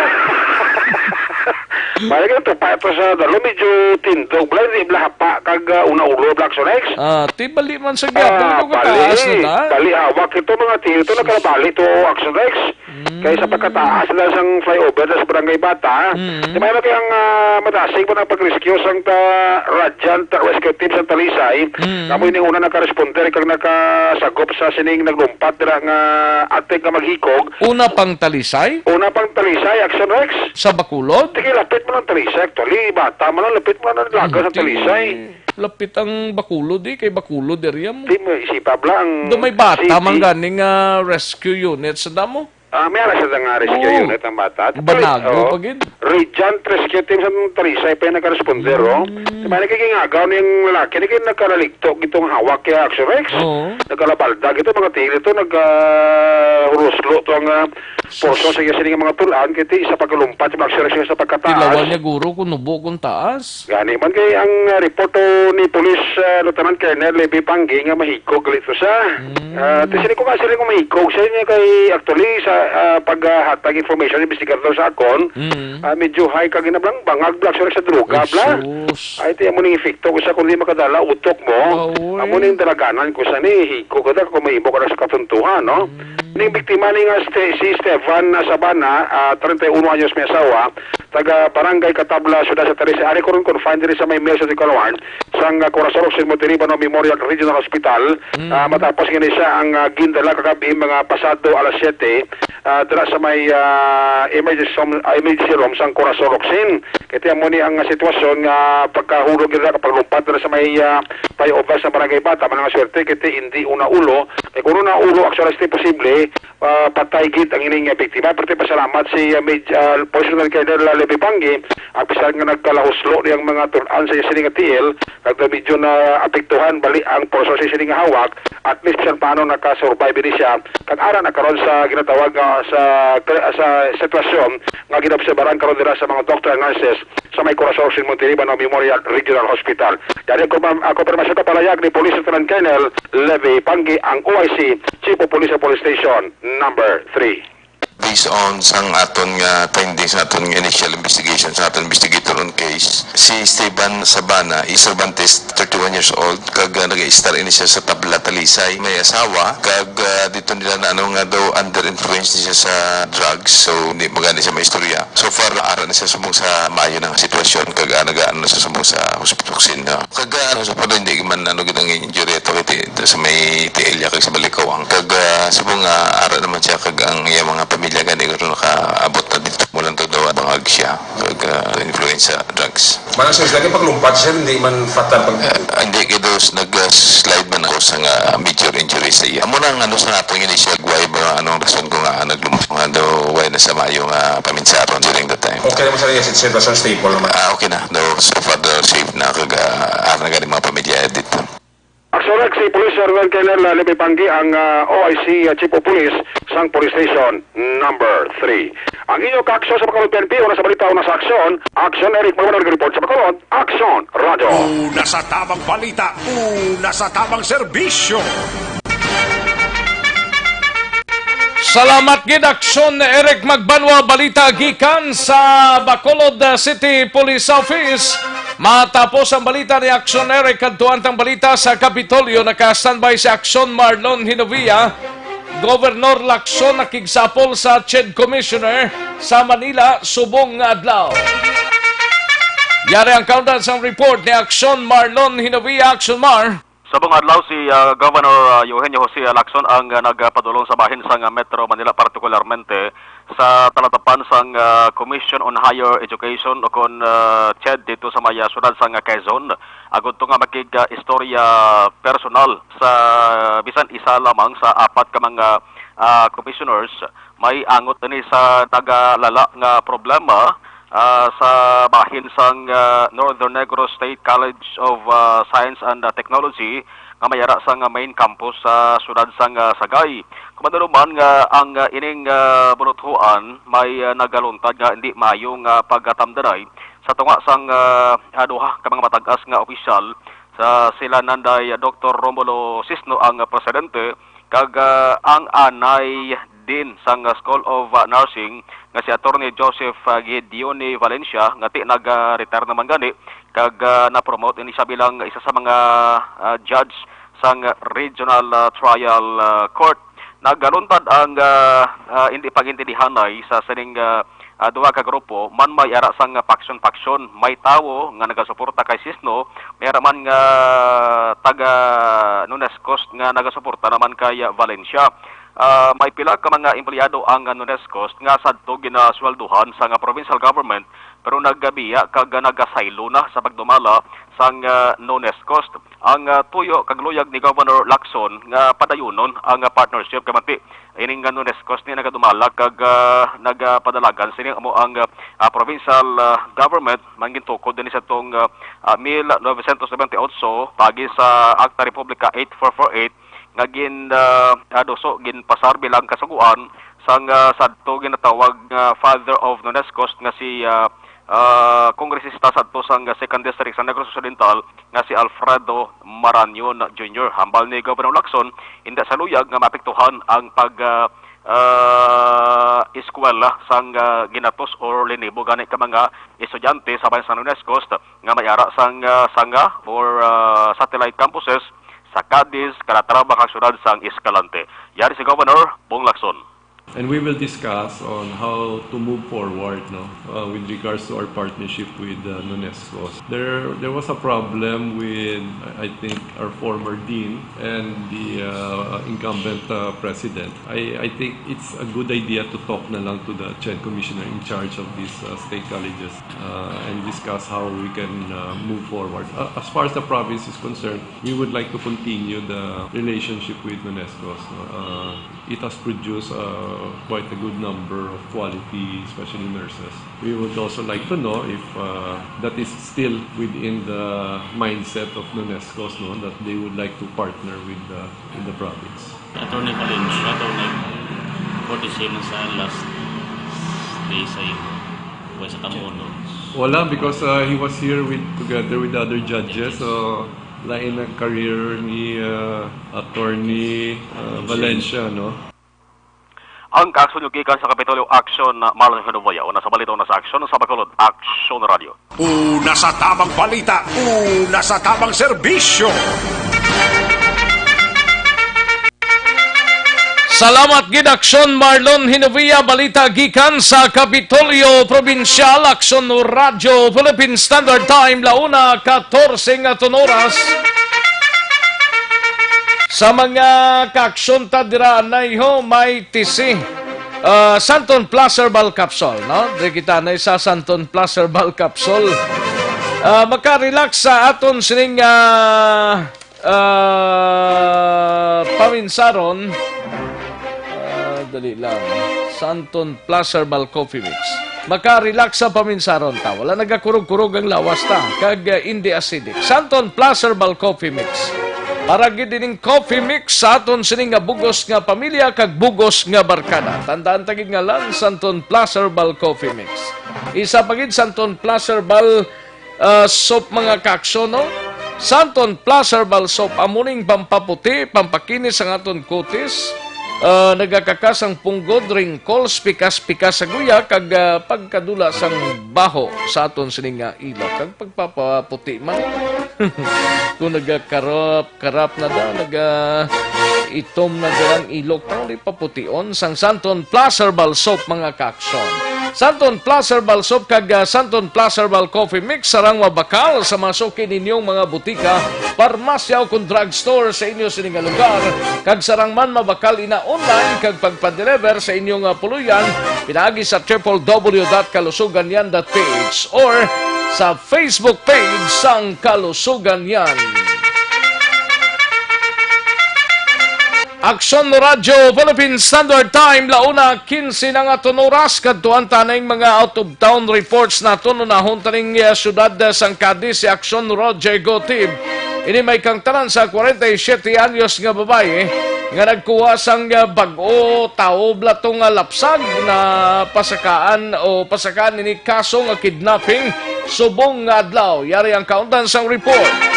Balik ang tupa ito sa dalo, medyo tindog. Bala, di bala hapa kag, ah, una ulo, Black Solex. Ah, ti bali man sa Ah, gihapon, kung bali. kataas na ta. Bali, hawak ito, mga tiyo ito, Sus. nagkabali to, Action Rex. Mm. Kay sa pagkataas na sang flyover na sa Barangay Bata, Mm. di ba, kaya ang, ah, madasig mo ng pag-rescue sang ta-, Radiant Rescue Team sa Talisay, Mm. kamo ini una nakaresponder kag nakasagop sa sining naglumpat dira nga atik nga maghikog. Una pang Talisay? Una pang Talisay, Action Rex. Sa Bacolod? Sige, lapit mo ng Talisay. Actually, bata mo lang, lapit mo lang ng laga sa Hindi. Talisay. Lapit ang Bacolod, eh, kay Bacolod area mo. Di mo, isipa bala ang Do may bata city. man ganing, ah, rescue unit sa damo? Ah, may ara sa nga rescue Oo. unit ang bata. Banago Oo. pa gid. Radiant Rescue Team sa Talisay pa yung nakaresponder, oh. Mm. Di ba, nagkikingagaw na yung lalaki, nagkikinaligto gitong hawak kaya Action Rex? Oo. Nagkalabalda gito, mga tigil ito, nag, ah, huruslo to ang, ah, Sus. porso sa iya sining mga tulan, kaya ti isa pagkalumpat, yung Action Rex sa pagkataas. Tilawan niya, guro, kung nubo, kung taas. Gani man kay ang, ah, report to ni Police, ah, Lieutenant Colonel Levy Panggi nga mahikog gali to siya. Mm. Ah, ti sini ko nga sini ko mahikog siya niya kay actually sa, ah, paghatag information investigador sa akon, Mm. ah, medyo high kag ginablang bangag bla siya sa droga Ay, bla. sus. Ay, ti amo ning epekto ko sa kundi makadala utok mo. Aoy. Amo ning dalaganan ko sa ni hikog ka da kung mahimo ka na sa katuntuhan, no? Mm. Ning biktima ni nga Ste-, si Stevan na Sabana, ah, treinta y uno anyos may asawa, taga Barangay Katabla, Siyudad sa Talisay. Ari ko ron confined diri sa may Mesa de Calawan, sang, ah, Corazon Occidental Montiliban Memorial Regional Hospital. Mm. Ah, matapos nga ni siya ang, ah, gindala kagabi mga pasado alas siyete, ah, dira sa may, ah, emergency room, ah, emergency room sang Corazon Occidental. Kaya amo ni ang, ah, sitwasyon nga pagkahulog nila, paglumpat nila sa may, ah, flyover sa Barangay Bata, man ang swerte, kaya hindi una ulo. Kaya kung una ulo, actually, posible, ah, patay gid ang ining, ah, biktima. Pero pasalamat si, ah, Maj-, ah, Police Lieutenant Colonel, ah, Levy Panggi, apisar nga nagkalahuslo niyang mga tul-an sa sining nga tiil, kag medyo naapektuhan bali ang pulso sa sining nga hawak, at least bisan paano naka-survive ni siya. Kag ara na karon sa ginatawag nga sa, sa sitwasyon nga ginobserbaran karon dira sa mga doctor and nurses sa may Corazon Montalban Memorial Regional Hospital. Yari ang kumpa-, ang kumpirmasyon kapalayag ni Police Lieutenant Colonel Levy Panggi, ang O I C, Chief of Police sa Police Station number three. Based on sang aton nga findings, sa aton nga initial investigation, sa aton investigator on case, si Esteban Sabana, is Cervantes, thirty-one years old, kag, ah, nag-istar ini siya sa Tabla, Talisay. May asawa, kag, ah, dito nila na ano nga daw under influence ni siya sa drugs, so hindi magani siya maistorya. So far, ara na siya subong sa maayo na nga sitwasyon, kag, ah, nagaano na siya subong sa hospital, ah. Kag, ah, ano, sa pala, hindi man, ano, gid ang injury ato kay ti-, sa may tiil niya kag sa balikawang. Kag, ah, subong nga ara naman siya, kag ang iya mga pamilya gani karon nakaabot na dito. Mula to daw, bangag siya, kag, ah, influence sa drugs. Manang sir, lagi paglumpat, sir, hindi man fatal pag- Ah, hindi, kay daw s-, nag-slide man ako sa nga major injury sa iya. Amo na ang ano sa aton initial, why ba, anong rason ko nga naglumpat nga daw, why na sa maayo nga paminsaron during the time. Okay naman sa iya sitwasyon, stable naman. Ah, okay na. Daw, so far, daw, safe na, kag, ah, ara na gani mga pamilya dito. Aksyon si Police Sergeant Colonel Levy Panggi, ang, ah, O I C, ah, Chief of Police sang Police Station number three. Ang inyo kaaksyon sa Bacolod P N P, una sa balita, una sa aksyon. Aksyon, Eric Manuel, report sa Bacolod. Aksyon, Radyo. Una sa tamang balita, una sa tamang serbisyo. Salamat gid, Aksyon Eric Magbanwa. Balita gikan sa Bacolod City Police Office. Matapos ang balita ni Aksyon Eric, kadtuan tang balita sa Kapitolyo. Naka-standby si Aksyon Marlon Hinovia, Governor Lacson nakigsapol sa CHED Commissioner sa Manila subong nga adlaw. Yari ang kaundan sang report ni Aksyon Marlon Hinovia. Aksyon Mar. Subong adlaw si, ah, Governor, ah, Eugenio Jose Lacson ang, ah, nagpadulong sa bahin sang, ah, Metro Manila, partikularmente sa talatapan sang, ah, Commission on Higher Education o kon, ah, CHED dito sa may, ah, siyudad sang, ah, Quezon, agud to nga makig, ah, istorya personal sa bisan isa lamang sa apat ka mga, ah, commissioners. May angot ini sa nagalala nga problema, ah, sa bahin sang, ah, Northern Negros State College of, ah, Science and, ah, Technology nga may ara sang, ah, main campus sa siyudad sang, ah, Sagay. Kabalo man nga ang, ah, ining, ah, buluthuan may, ah, nagaluntad nga hindi maayo nga pagkatamdanay sa tunga sang, ah, ah, duha ka mga matag-as nga opisyal. Sa sila nanday, ah, Doktor Romulo Sisno ang, ah, presidente, kag, ah, ang anay dean sang, ah, School of, ah, Nursing nga si Attorney Joseph, ah, Gideone Valencia, nga ti nag-retire naman gani, kag, ah, na-promote ini siya bilang isa sa mga, ah, judge sang Regional, ah, Trial, ah, Court. Nagaluntad ang, ah, ah, hindi pag-intindihanay sa sining, ah, ah, duha ka grupo man may ara sang paksyon-paksyon. May tawo nga nagasuporta kay Sisno, may ara man nga taga Nunescos nga nagasuporta naman kay, ah, Valencia. Ah, may pila ka mga empleyado ang, ah, Nunescos nga sadto ginasweldohan sang, ah, provincial government, pero nagabiya kag, ah, nagasaylo na sa pagdumala sang, ah, Nunescos. Ang, ah, tuyo kag luyag ni Governor Lacson nga padayunon ang, ah, partnership, kay manti ining, ah, Nunescos ni nagadumala kag, ah, nagapadalagan sini amo ang, ah, ah, provincial, ah, government, man gintukod dinhi sa tong, ah, ah, mil novecientos noventa y ocho, paagi sa Acta Republica eight four four eight, nga gin, ah, ah, duso, ginpasar bilang kasugoan sang, ah, sadto ginatawag nga Father of Nunescos nga si, ah, ah, kongresista sadto sang Second District sa Negros Occidental nga si Alfredo Marañon Junior. Hambal ni Governor Lacson, hindi sa luyag nga maapektuhan ang pag, ah, ah, eskwela sang, ah, ginatos or linibo gani ka mga estudyante sa bayan sang Nunescos nga may ara sang, ah, sanga or, ah, satellite campuses sa Cadiz, Calatrava, kag siyudad sang Escalante. Yari si Governor Bong Lacson. And we will discuss on how to move forward, no, uh, with regards to our partnership with, uh, Nunescos. There, there was a problem with, I think, our former dean and the, uh, incumbent, uh, president. I, I think it's a good idea to talk na lang to the CHED commissioner in charge of these, uh, state colleges, uh, and discuss how we can, uh, move forward. Uh, as far as the province is concerned, we would like to continue the relationship with Nunescos, no? Uh, It has produced uh, quite a good number of quality, especially nurses. We would also like to know if uh, that is still within the mindset of Nunescos, no, that they would like to partner with the, with the province. Attorney Valencia, attorney, forty-seven sa last day sa imo. Wala sa kamuno. Wala, because uh, he was here with, together with the other judges. So, lain ang career ni uh, Attorney uh, Valencia, no? Ang kaaksyon nyo gikan sa Kapitolyo Action, Marlon Hinuboya. Una sa balita, una sa aksyon, sa Bacolod, Action Radio. Una sa tabang balita, una sa tabang serbisyo. Salamat gid, Aksyon Marlon Hinovia. Balita gikan sa Kapitolyo Probinsyal, Aksyon Radyo Philippine Standard Time, launa katorse nga aton oras. Sa mga kaaksyon ta dira, anay ho, may tisi. Ah, Santon Plus Herbal Capsule, no? Di kita na sa Santon Plus Herbal Capsule. Ah, makarelax sa aton sining ah, ah, paminsaron. Ah, dali lang. Santon Plus Herbal Coffee Mix. Makarelax sa paminsaron ta. Wala nagakurog-kurog ang lawas ta. Kag ah, hindi acidic. Santon Plus Herbal Coffee Mix. Para gid ining coffee mix sa aton sini nga bugos nga pamilya kag bugos nga barkada. Tandaan ta gid nga lang Santon Plus Herbal Coffee Mix. Isa pa gid Santon Plus Herbal ah, Soap, mga kaaksyon, no? Santon Plus Herbal Soap, amo ning pampaputi, pampakinis ang aton kutis. Ah, nagakakas ang punggod, wrinkles, pikas-pikas sa guya, kag ah, pagkadula sang baho sa aton sini nga ilok. Kag pagpapaputi man. Kung nagakarap, karap na da, naga itom na da ang ilok, no, di papution sang Santon Plus Herbal Soap, mga kaaksyon. Santon Plus Herbal Soap kag ah, Santon Plus Herbal Coffee Mix sarang mabakal sa mga suki ninyong mga butika, parmasya o kon drugstore sa inyo sini nga lugar, kag sarang man mabakal ina online kag pagpa-deliver sa inyong ah, puluyan pinaagi sa triple W dot kalusuganyan dot P H or sa Facebook page sang Kalusugan Yan. Aksyon Radyo Philippine Standard Time, launa kinse na nga aton oras. Kadtuan ta ning mga out of town reports naton. Unahon ta ning, eh, siyudad sang Cadiz, si Aksyon Roger Gotib. Ini may kangtanan sa kwarenta y siyete anyos nga babayi nga nagkuha sang, eh, bag-o, taob la to nga lapsag na pasakaan o pasakaan ini kaso nga kidnapping subong nga adlaw. Yari ang kaundan sang report.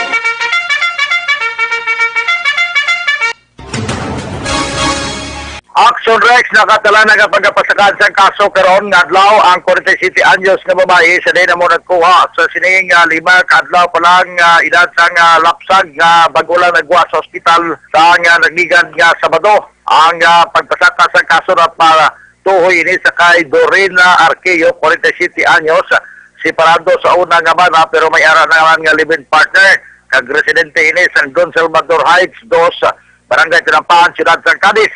Action Rex, nakatala na nga pagkapasakan sang kaso karon nga adlaw ang forty-seven anyos nga babayi sa diin amo nagkuha sa sining, ah, lima ka adlaw pa lang, ah, edad sang, ah, lapsag nga bag-o lang nagwa sa ospital sa nga nagligad nga Sabado. Ang, ah, pagpasaka sang kaso na pa tuhoy ini sa kay Dorina Arqueo, forty-seven anyos, separado sa una nga bana pero may ara na man nga live-in partner, kag residente ini sa Don Salvador Heights dos, Barangay Tinampahan, Siyudad sang Cadiz.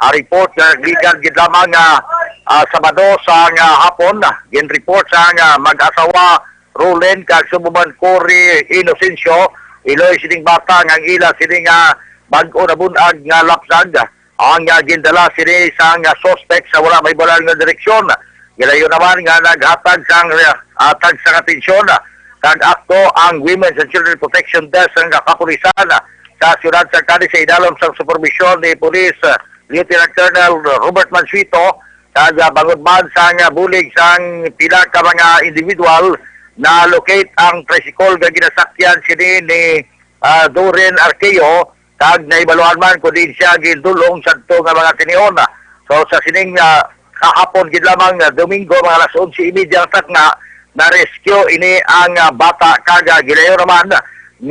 Ang report nga nagligad gid lamang nga, ah, Sabado sa nga hapon, ginreport sa nga mag-asawa Roland kag Subuman Cory Inocencio, iloy sining bata nga ang ila sini nga bag-o nabun-ag nga lapsag. Ang, ah, gindala sini sang, ah, suspect sa wala mahibaw-an nga direksyon. Gilayo naman nga naghatag sang, ah, hatag sang atensyon, ah, kag akto ang Women's and Children Protection Desk sang kapulisan, ah, sa siyudad sang Cadiz sa idalom sang superbisyon ni Police, ah, Lieutenant Colonel Robert Mansueto, kag, ah, bangod man sang, ah, bulig sang pila ka mga individual, na-locate ang tricycle nga ginasakyan sini ni, ah, Doreen Arqueo, kag nahibaluan man kung diin siya gindul-ong sadto nga mga tinion. So, sa sining, ah, kahapon gid lamang nga Domingo, mga alas onse y media ang takna, na-rescue ini ang, ah, bata, kag, ah, gilayo naman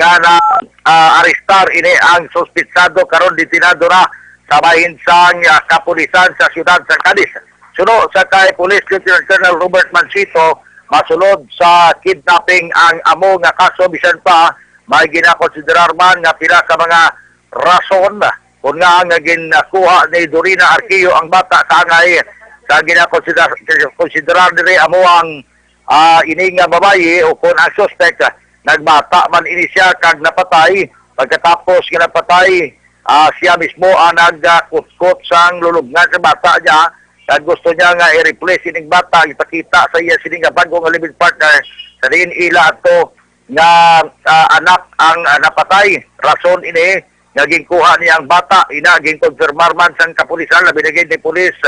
nga na, ah, arestar ini ang suspitsado, karon detenado na sa bahin sang, ah, kapulisan sa siyudad sa Cadiz. Suno sa kay Police Lieutenant Colonel Robert Mansito, masulod sa kidnapping ang amo nga kaso, bisan pa may ginakonsiderar man nga pila ka mga rason kon ngaa nga ginkuha ni Dorina Arqueo ang bata. Sa angay, sa ginakonsider-, konsiderar diri amo ang, ah, ini nga babayi o kon ang suspect, ah, nagbata man ini siya kag napatay. Pagkatapos nga napatay, Ah, siya mismo ang nagkutkot sang lulubngan sa bata niya, kag gusto niya nga i-replace ining bata, ipakita sa iya sini nga bag-o nga living partner, sa diin ila ato nga, ah, anak ang, ah, napatay. Rason ini nga ginkuha niya ang bata. Ina, ginkonfirmar man sang kapulisan, labi na gid ni Police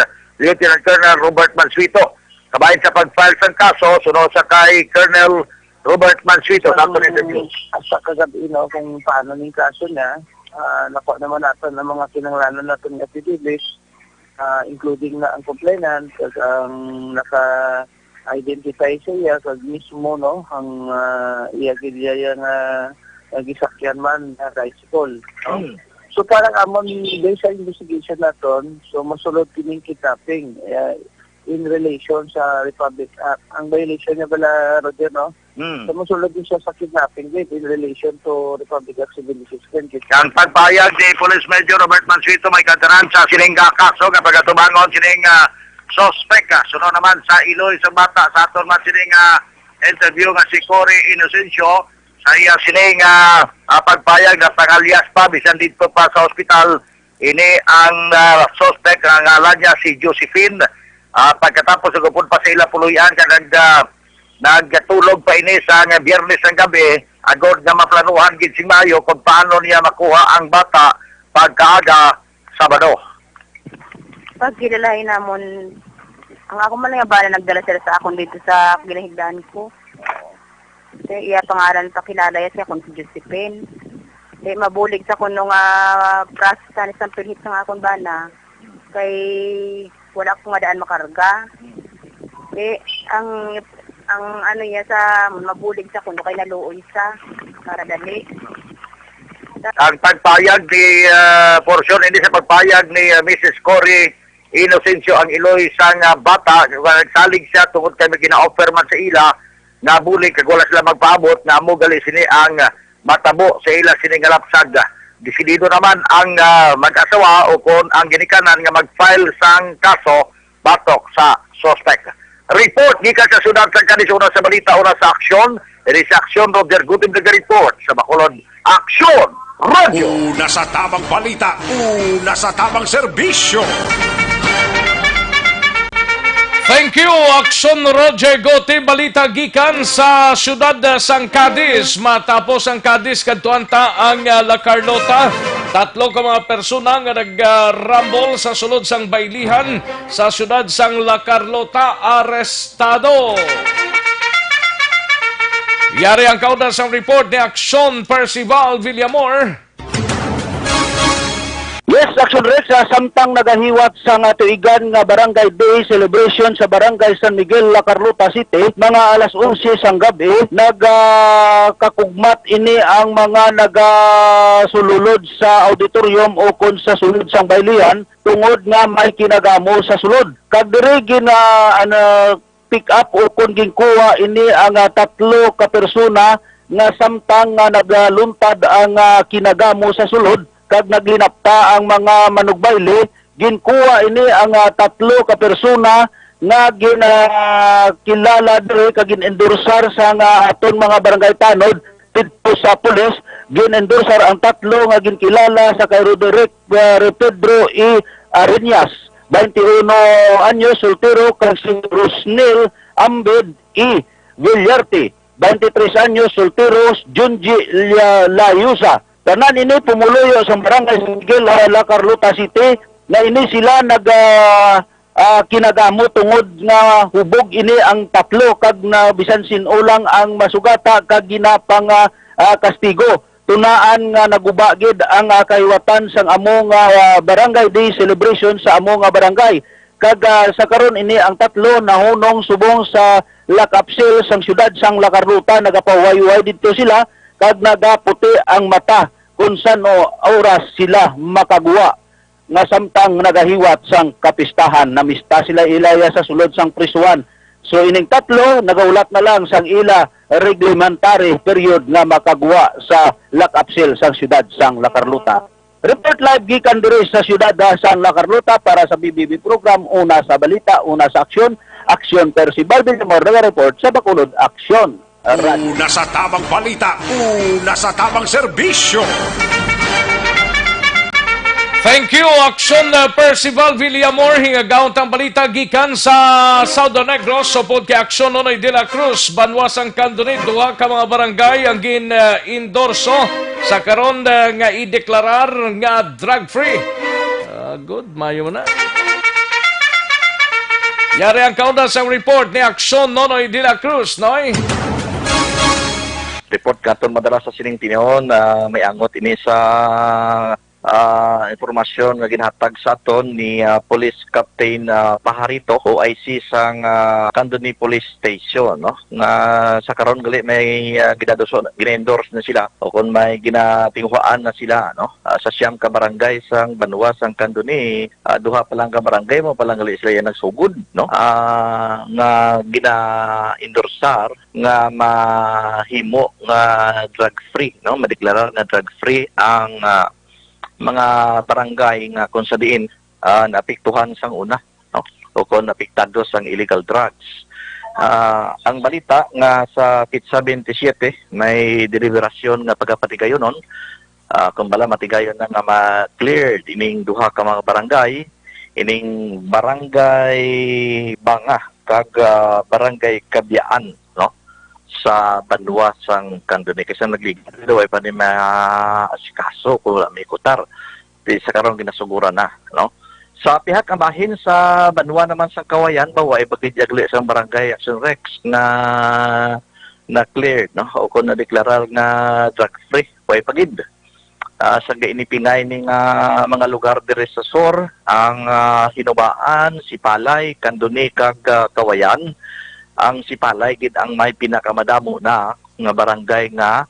Lieutenant Colonel Robert Mansueto. Kabahin sa pag-file sang kaso, suno sa kay Colonel Robert Mansueto, nato na interview. Sa kagabi, no, kung paano ning kaso niya, ah, nakuha naman natin ang mga kinahanglanon natin nga affidavits, ah, including na ang complainant, kag ang naka-identify sa iya, kag mismo, no, ang, ah, iya gid iya nga, nga gisakyan man nga tricycle, no? Hmm. So, para amon, based sa investigation naton, so, masulod kining kidnapping, eh, in relation sa Republic Act. Ang violation niya bala, Roger, no? Hmm. So, masulod din siya sa kidnapping, gid, in relation to Republic Act seventy-six ten, gid. Ang pagpahayag ni Police Major Robert Mansueto may kadran sa sining, ah, kaso nga pagatubangon sining, ah, suspek, ah. Suno naman sa iloy sa bata sa aton man sining, ah, interview nga si Cory Inocencio, sa iya sining, ah, ah, pagpahayag nga pangalyas pa bisan didto pa sa ospital, ini ang, ah, suspek nga ngalan niya si Josephine. Ah, pagkatapos nag-upod pa sa ila puloy-an, kag nag-, ah, nagtulog pa ini sa nga Biyernes sang gabi, agod nga maplanuhan gid sing maayo kung paano niya makuha ang bata pagkaaga Sabado. Pagkilalahi namon, ang ako man nga bana nagdala sila sa akon dito sa ginahigdaan ko. Te, iya pangalan, pakilala iya siya kung si Josephine. Te, mabulig sa kuno nga pras sa ni Sampilhit nga akon bana. Kay wala ko nga daan makarga. Te, ang, ang ano iya sa mabulig sa kuno kay naluoy sa para dali. Ang pagpayag ni, ah, portion ini sa pagpayag ni, ah, Missus Cory Inocencio ang iloy sang, ah, bata, nga nagsalig siya tungod kay may gina-offer man sa ila nga bulig kag wala sila magpaabot, nga amo gali sini ang, ah, matabo sa ila sini nga lapsag. Desidido naman ang, ah, mag-asawa o kon ang ginikanan nga mag-file sang kaso batok sa suspek. Report gikan sa siyudad sang Cadiz, una sa balita, una sa aksyon. Diri sa Aksyon, Roger Gutim nag-report sa Bacolod. Aksyon Radio. Una sa tamang balita, una sa tamang serbisyo. Thank you, Aksyon Roger Gote. Balita gikan sa siyudad sang Cadiz. Matapos ang Cadiz, kadtuan ta ang, ah, La Carlota. Tatlo ka mga persona nga nagrambol sa sulod sang baylihan sa siyudad sang La Carlota arestado. Yari ang kauna sang report ni Aksyon Percival Villamor. Yes, Action Rex, ah, samtang nagahiwat sang, ah, tuigan nga Barangay Day celebration sa Barangay San Miguel, La Carlota City, mga alas onse sang gabi, nagakagmat ini ang mga nagasululod sa auditorium o kon sa sulod sang baylihan tungod nga may kinagamo sa sulod. Kag diri gina-, ano, pick up o kon ginkuha ini ang, ah, tatlo ka persona nga samtang nga nagaluntad ang, ah, kinagamo sa sulod kag naglinapta ang mga manugbayle. Ginkuha ini ang, ah, tatlo ka persona nga ginakilala diri kag gin-endorsar sa nga aton mga barangay tanod didto sa pulis. Gin-endorsar ang tatlo nga ginkilala sa kay Roderick, ah, Pedro E. Arenas, twenty-one anyos, soltero, kag si Rosnel Ambed E. Villarte, twenty-three anyos, soltero, Junji Lia-, Layusa. Tanan ini pumuluyo sa Barangay San Miguel, ah, La Carlota City, na ini sila nag, ah, ah, kinagamo tungod nga hubog ini ang tatlo kag na bisan sin-o lang ang masugata kag ginapang, ah, ah, kastigo. Tunaan nga naguba gid ang, ah, kahiwatan sang amo nga, ah, Barangay Day celebration sa amo nga barangay. Kag, ah, sa karon ini ang tatlo nahunong subong sa lock-up cell sang siyudad sang La Carlota. Nagapahuway-huway didto sila kag nagaputi ang mata kung san-o oras sila makaguwa nga samtang nagahiwat sang kapistahan. Namista sila ilaya sa sulod sang prisuhan. So, ining tatlo nagahulat na lang sang ila reglementary period nga makaguwa sa lock-up cell sang siyudad sang La Carlota. Report live gikan diri sa siyudad, ah, sang La Carlota para sa B B B program, una sa balita, una sa aksyon. Aksyon Percival Villamor, naga-report sa Bacolod Aksyon. Una sa tamang balita, una sa tamang serbisyo. Thank you, Aksyon, uh, Percival Villamor. Hingagaon tang balita gikan sa Southern Negros. Upod kay Aksyon Nonoy de la Cruz, banwa sang Candoni, duha ka mga barangay ang gin-endorso sa karon, uh, nga ideklarar nga drug-free. Ah, good, mayo na. Yari ang kaundan sang report ni Aksyon Nonoy de la Cruz, Noy. Report katon madala sa sining tinuon, ah, may angot ini sa, ah, impormasyon nga ginhatag sa aton ni, ah, Police Captain, ah, Pajarito, O I C sang, ah, Candoni Police Station, no? Nga sa karon gali may, ah, ginaduso, gina-endorse na sila o kung may ginatinguhaan na sila, no? Ah, sa siyam ka barangay sang banwa sang Candoni, ah, duha pa lang ka barangay mo pa lang gali sila yan nagsugod, no? Ah, nga gina-endorsar nga mahimo nga drug-free, no? Madeklarar nga drug-free ang, ah, mga barangay nga kung sa diin, ah, naapektuhan sang una, no? O kung apektado sang illegal drugs. Ah, ang balita nga sa petsa twenty-seven, may deliberasyon nga pagapatigayonon, ah, kung bala matigayon na nga ma-cleared ining duha ka mga barangay, ining Barangay Banga kag, ah, Barangay Kabyaan, no? Sa banwa sang Candoni. Kay sa nagligad, way pa ni maasikaso kung wala may kutar. Di sa karon ginasuguran na, no? Sa pihak ang bahin sa banwa naman sa Kawayan, ba, way pa gid yagli sang Barangay Action Rex na na-cleared, no? O kung nadeklarar nga drug-free, way pa gid. Ah, sa gainipingay ni nga mga lugar diri sa sur, ang, ah, Hinubaan, Sipalay, Candoni, kag, ah, Kawayan. Ang Sipalay gid ang may pinakamadamo na nga barangay nga,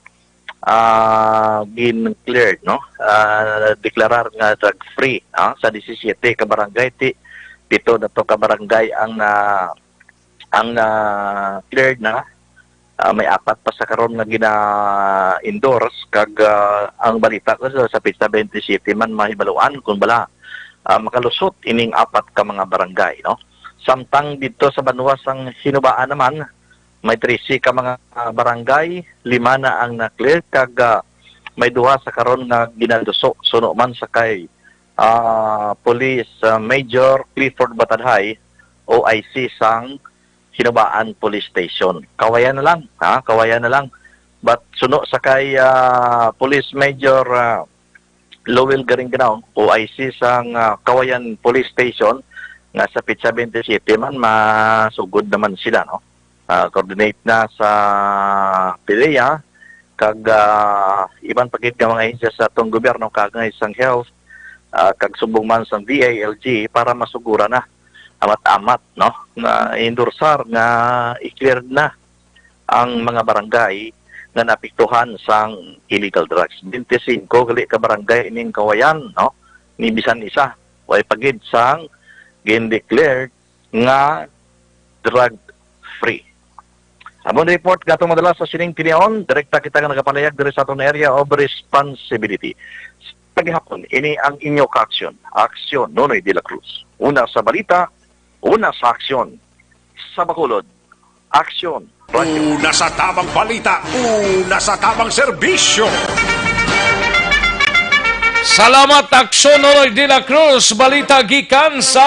ah, gin-cleared, no? Ah, deklarar nga drug-free, ah, sa disisiete ka barangay, ti pito na to ka barangay ang na, ang na-cleared na. Ah, may apat pa sa karon nga gina-endorse kag, ah, ang balita ko sa, sa petsa twenty-seven man mahibaluan kung bala, ah, makalusot ining apat ka mga barangay, no? Samtang dito sa banwa sang Hinubaan naman, may trese ka mga, ah, barangay, lima na ang na-clear kag, ah, may duha sa karon nga ginaduso suno man sa kay, ah, Police, ah, Major Clifford Batadhay, O I C sang Hinubaan Police Station. Kawayan na lang, ha? Kawayan na lang. But suno sa kay, ah, Police Major, ah, Lowell Garingganao, O I C sang, ah, Kawayan Police Station, nga sa petsa twenty-seven man, masugod naman sila, no? Ah, coordinate na sa PDEA, kag, ah, iban pa gid nga mga ahensya sa atong gobyerno, kaangay sang health, ah, kag subong man sang D I L G para masugura na amat-amat, no, nga endorsar nga i-clear na ang mga barangay nga naapektuhan sang illegal drugs. Twenty-five gali ka barangay ining Kawayan, no, ni bisan isa way pa gid sang gin-declare nga drug-free. Among report nga atong madala sa sining tinion, direkta kita nga nagapanayag diri sa aton area of responsibility. Sa gihapon, ini ang inyo kaaksyon. Aksyon, Nonoy de la Cruz. Una sa balita, una sa aksyon. Sa Bacolod, aksyon. Radyo. Una sa tamang balita, una sa tamang serbisyo. Salamat, Aksyon Nonoy de la Cruz. Balita gikan sa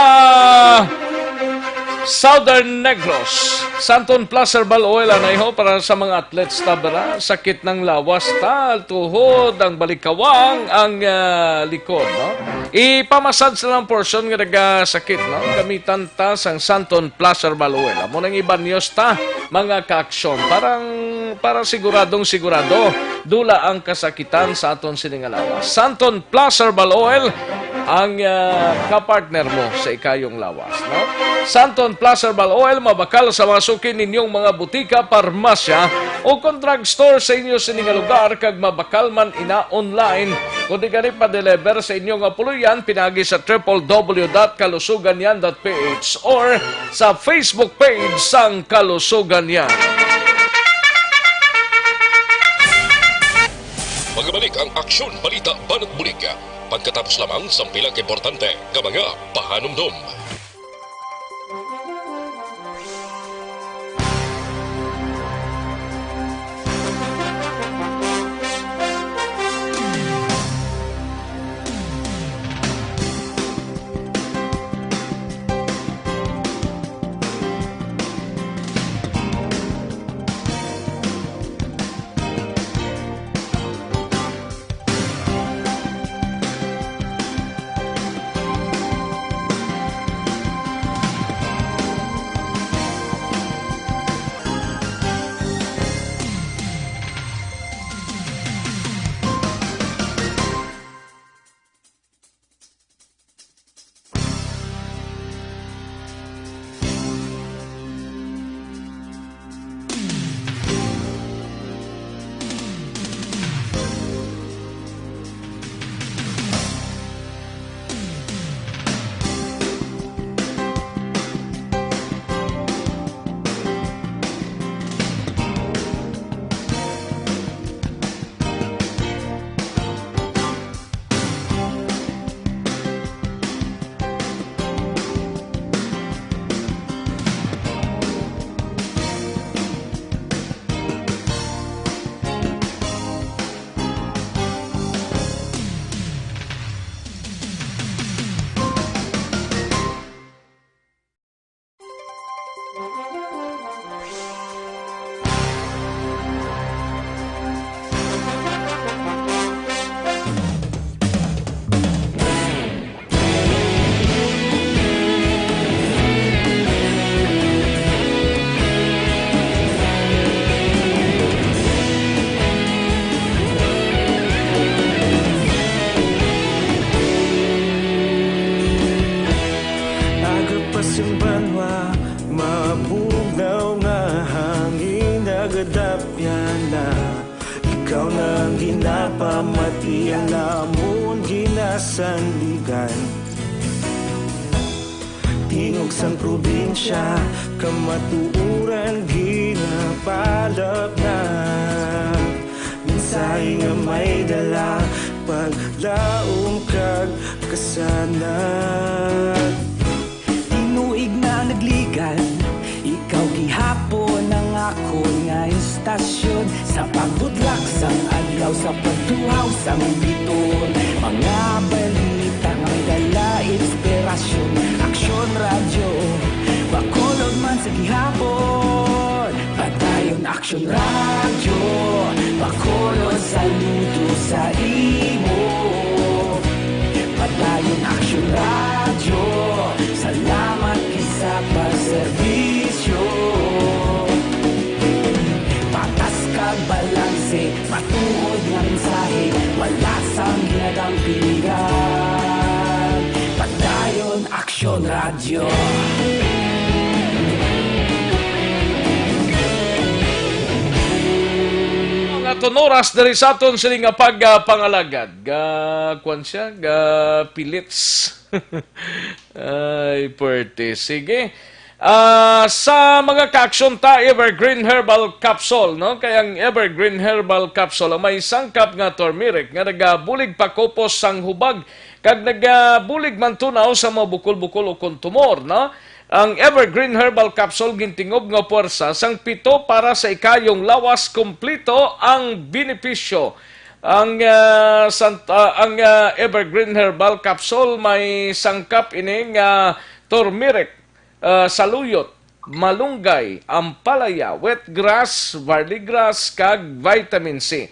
Southern Negros. Santon Plus Herbal Oil, anay ho, para sa mga athletes ta, bala. Sakit ng lawas ta, tuhod, ang balikawang, ang, ah, likod, no? Ipamassage na lang portion nga nagasakit, no? Gamitan ta sang Santon Plus Herbal Oil. Amo nang ibanyos ta, mga kaaksyon. Parang, para siguradong sigurado, dula ang kasakitan sa aton sini nga lawas. Santon Plus Herbal Oil, ang, ah, kapartner mo sa ikayong lawas, no? Santon Plus Herbal Oil, mabakal sa mga suki ninyong mga butika, parmasya, o kon drugstore sa inyo sini nga lugar, kag mabakal man ina online. Kundi gani pa-deliver sa inyo nga puloy-an pinagi sa triple W dot kalusugan yan dot P H or sa Facebook page sang Kalusugan Yan. Magabalik ang Aksyon Balita Banat Bulig pagkatapos lamang sang pila ka importante nga mga pahanumdom. Tapyana, ikaw na ang ginapamatian, amon ginasandigan. Tingog sang probinsya, kamatuoran ginapalapnag. Mensahe nga may dala, paglaom kag kasanag. Tinuig na nagligan, ikaw gihapon ang akon nga istasyon. Sa pagbutlak sang adlaw, sa pagtuhaw sang biton, mga balita nga may dala inspirasyon. Aksyon Radyo, Bacolod man sa gihapon. Padayon Aksyon Radyo, Bacolod, saludo sa imo. Padayon Aksyon Radyo, salamat gid sa pagserbisyo. Patas kag balanse, matuod nga mensahe, wala sang ginadampingan. Padayon Aksyon Radyo. Mga tunoras diri sa aton sini nga pagpangalagad. Ga, kwan siya, ga pilits. Ay, perte. Sige. Ah, sa mga kaaksyon ta, Evergreen Herbal Capsule, no? Kay ang Evergreen Herbal Capsule ang may sangkap nga turmeric nga nagabulig pakupos sang hubag kag nagabulig mantunaw sa mga bukol-bukol ukon tumor, no? Ang Evergreen Herbal Capsule gintingob nga puwersa sang pito para sa ikayong lawas, kompleto ang benepisyo. Ang, ah, sant-, ah, ang, ah, Evergreen Herbal Capsule may sangkap ini nga turmeric, ah, saluyot, malunggay, ampalaya, wheatgrass, barley grass, kag vitamin C.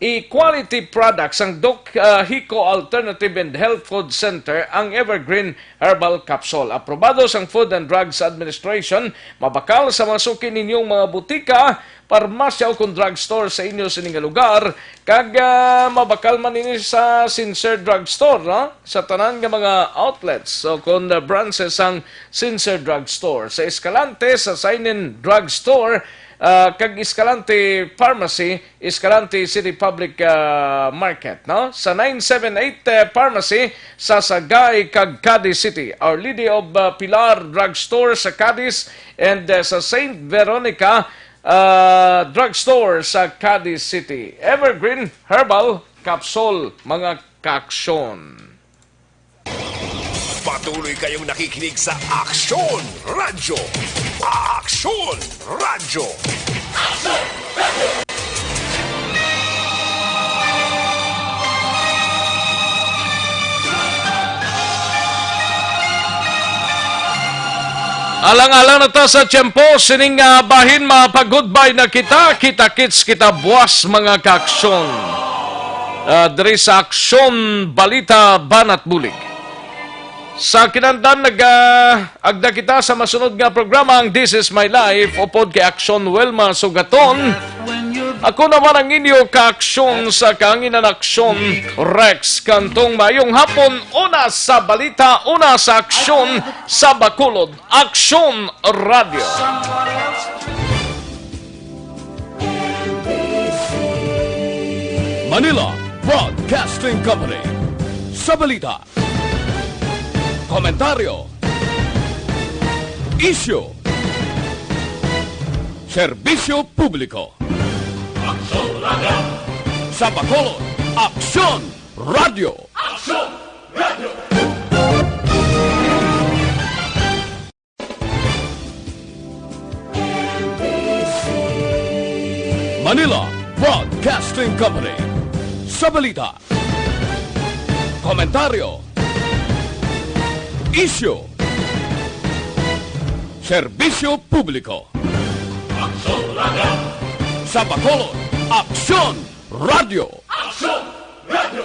E-quality products sang Doc, ah, Hico Alternative and Health Food Center ang Evergreen Herbal Capsule. Aprobado sang Food and Drugs Administration, mabakal sa mga suki ninyong mga butika, parmasya, o kon drugstore sa inyo sini nga lugar, kag, ah, mabakal man ini sa Sincere Drugstore, no? Sa tanan nga mga outlets o kon, ah, branches sang Sincere Drugstore, sa Escalante, sa Sainin Drugstore, ah, kag Escalante Pharmacy, Escalante City Public, ah, Market, no? Sa nine seven eight, eh, Pharmacy sa Sagay kag Cadiz City, Our Lady of, ah, Pilar Drugstore sa Cadiz, and, ah, sa Saint Veronica, ah, Drugstore sa Cadiz City. Evergreen Herbal Capsule, mga kaaksyon. Patuloy kayong nakikinig sa Aksyon Radyo. Aksyon Radyo. Alang-alang na ta sa tiyempo, sining, ah, bahin, mapag-goodbye na kita. Kita-kits kita buwas, mga kaaksyon. Ah, diri sa Aksyon, Balita, Banat Bulig. Sa kinahanglan, nag, ah, agda kita sa masunod nga programa, ang This Is My Life, upod kay Aksyon Wilma Sugaton. Ako naman ang inyo kaaksyon sa kahanginan, Aksyon, Rex Cantong. Maayong hapon, una sa balita, una sa aksyon sa Bacolod, Aksyon Radio. Manila Broadcasting Company. Sa balita, komentaryo, isyu, serbisyo publiko. Aksyon Radio. Sa Bacolod, Aksyon Radio. Aksyon Radio. Manila Broadcasting Company. Sa balita, komentaryo, isyu, serbisyo publiko. Aksyon Radio. Sa Bacolod, Aksyon Radio. Aksyon Radio.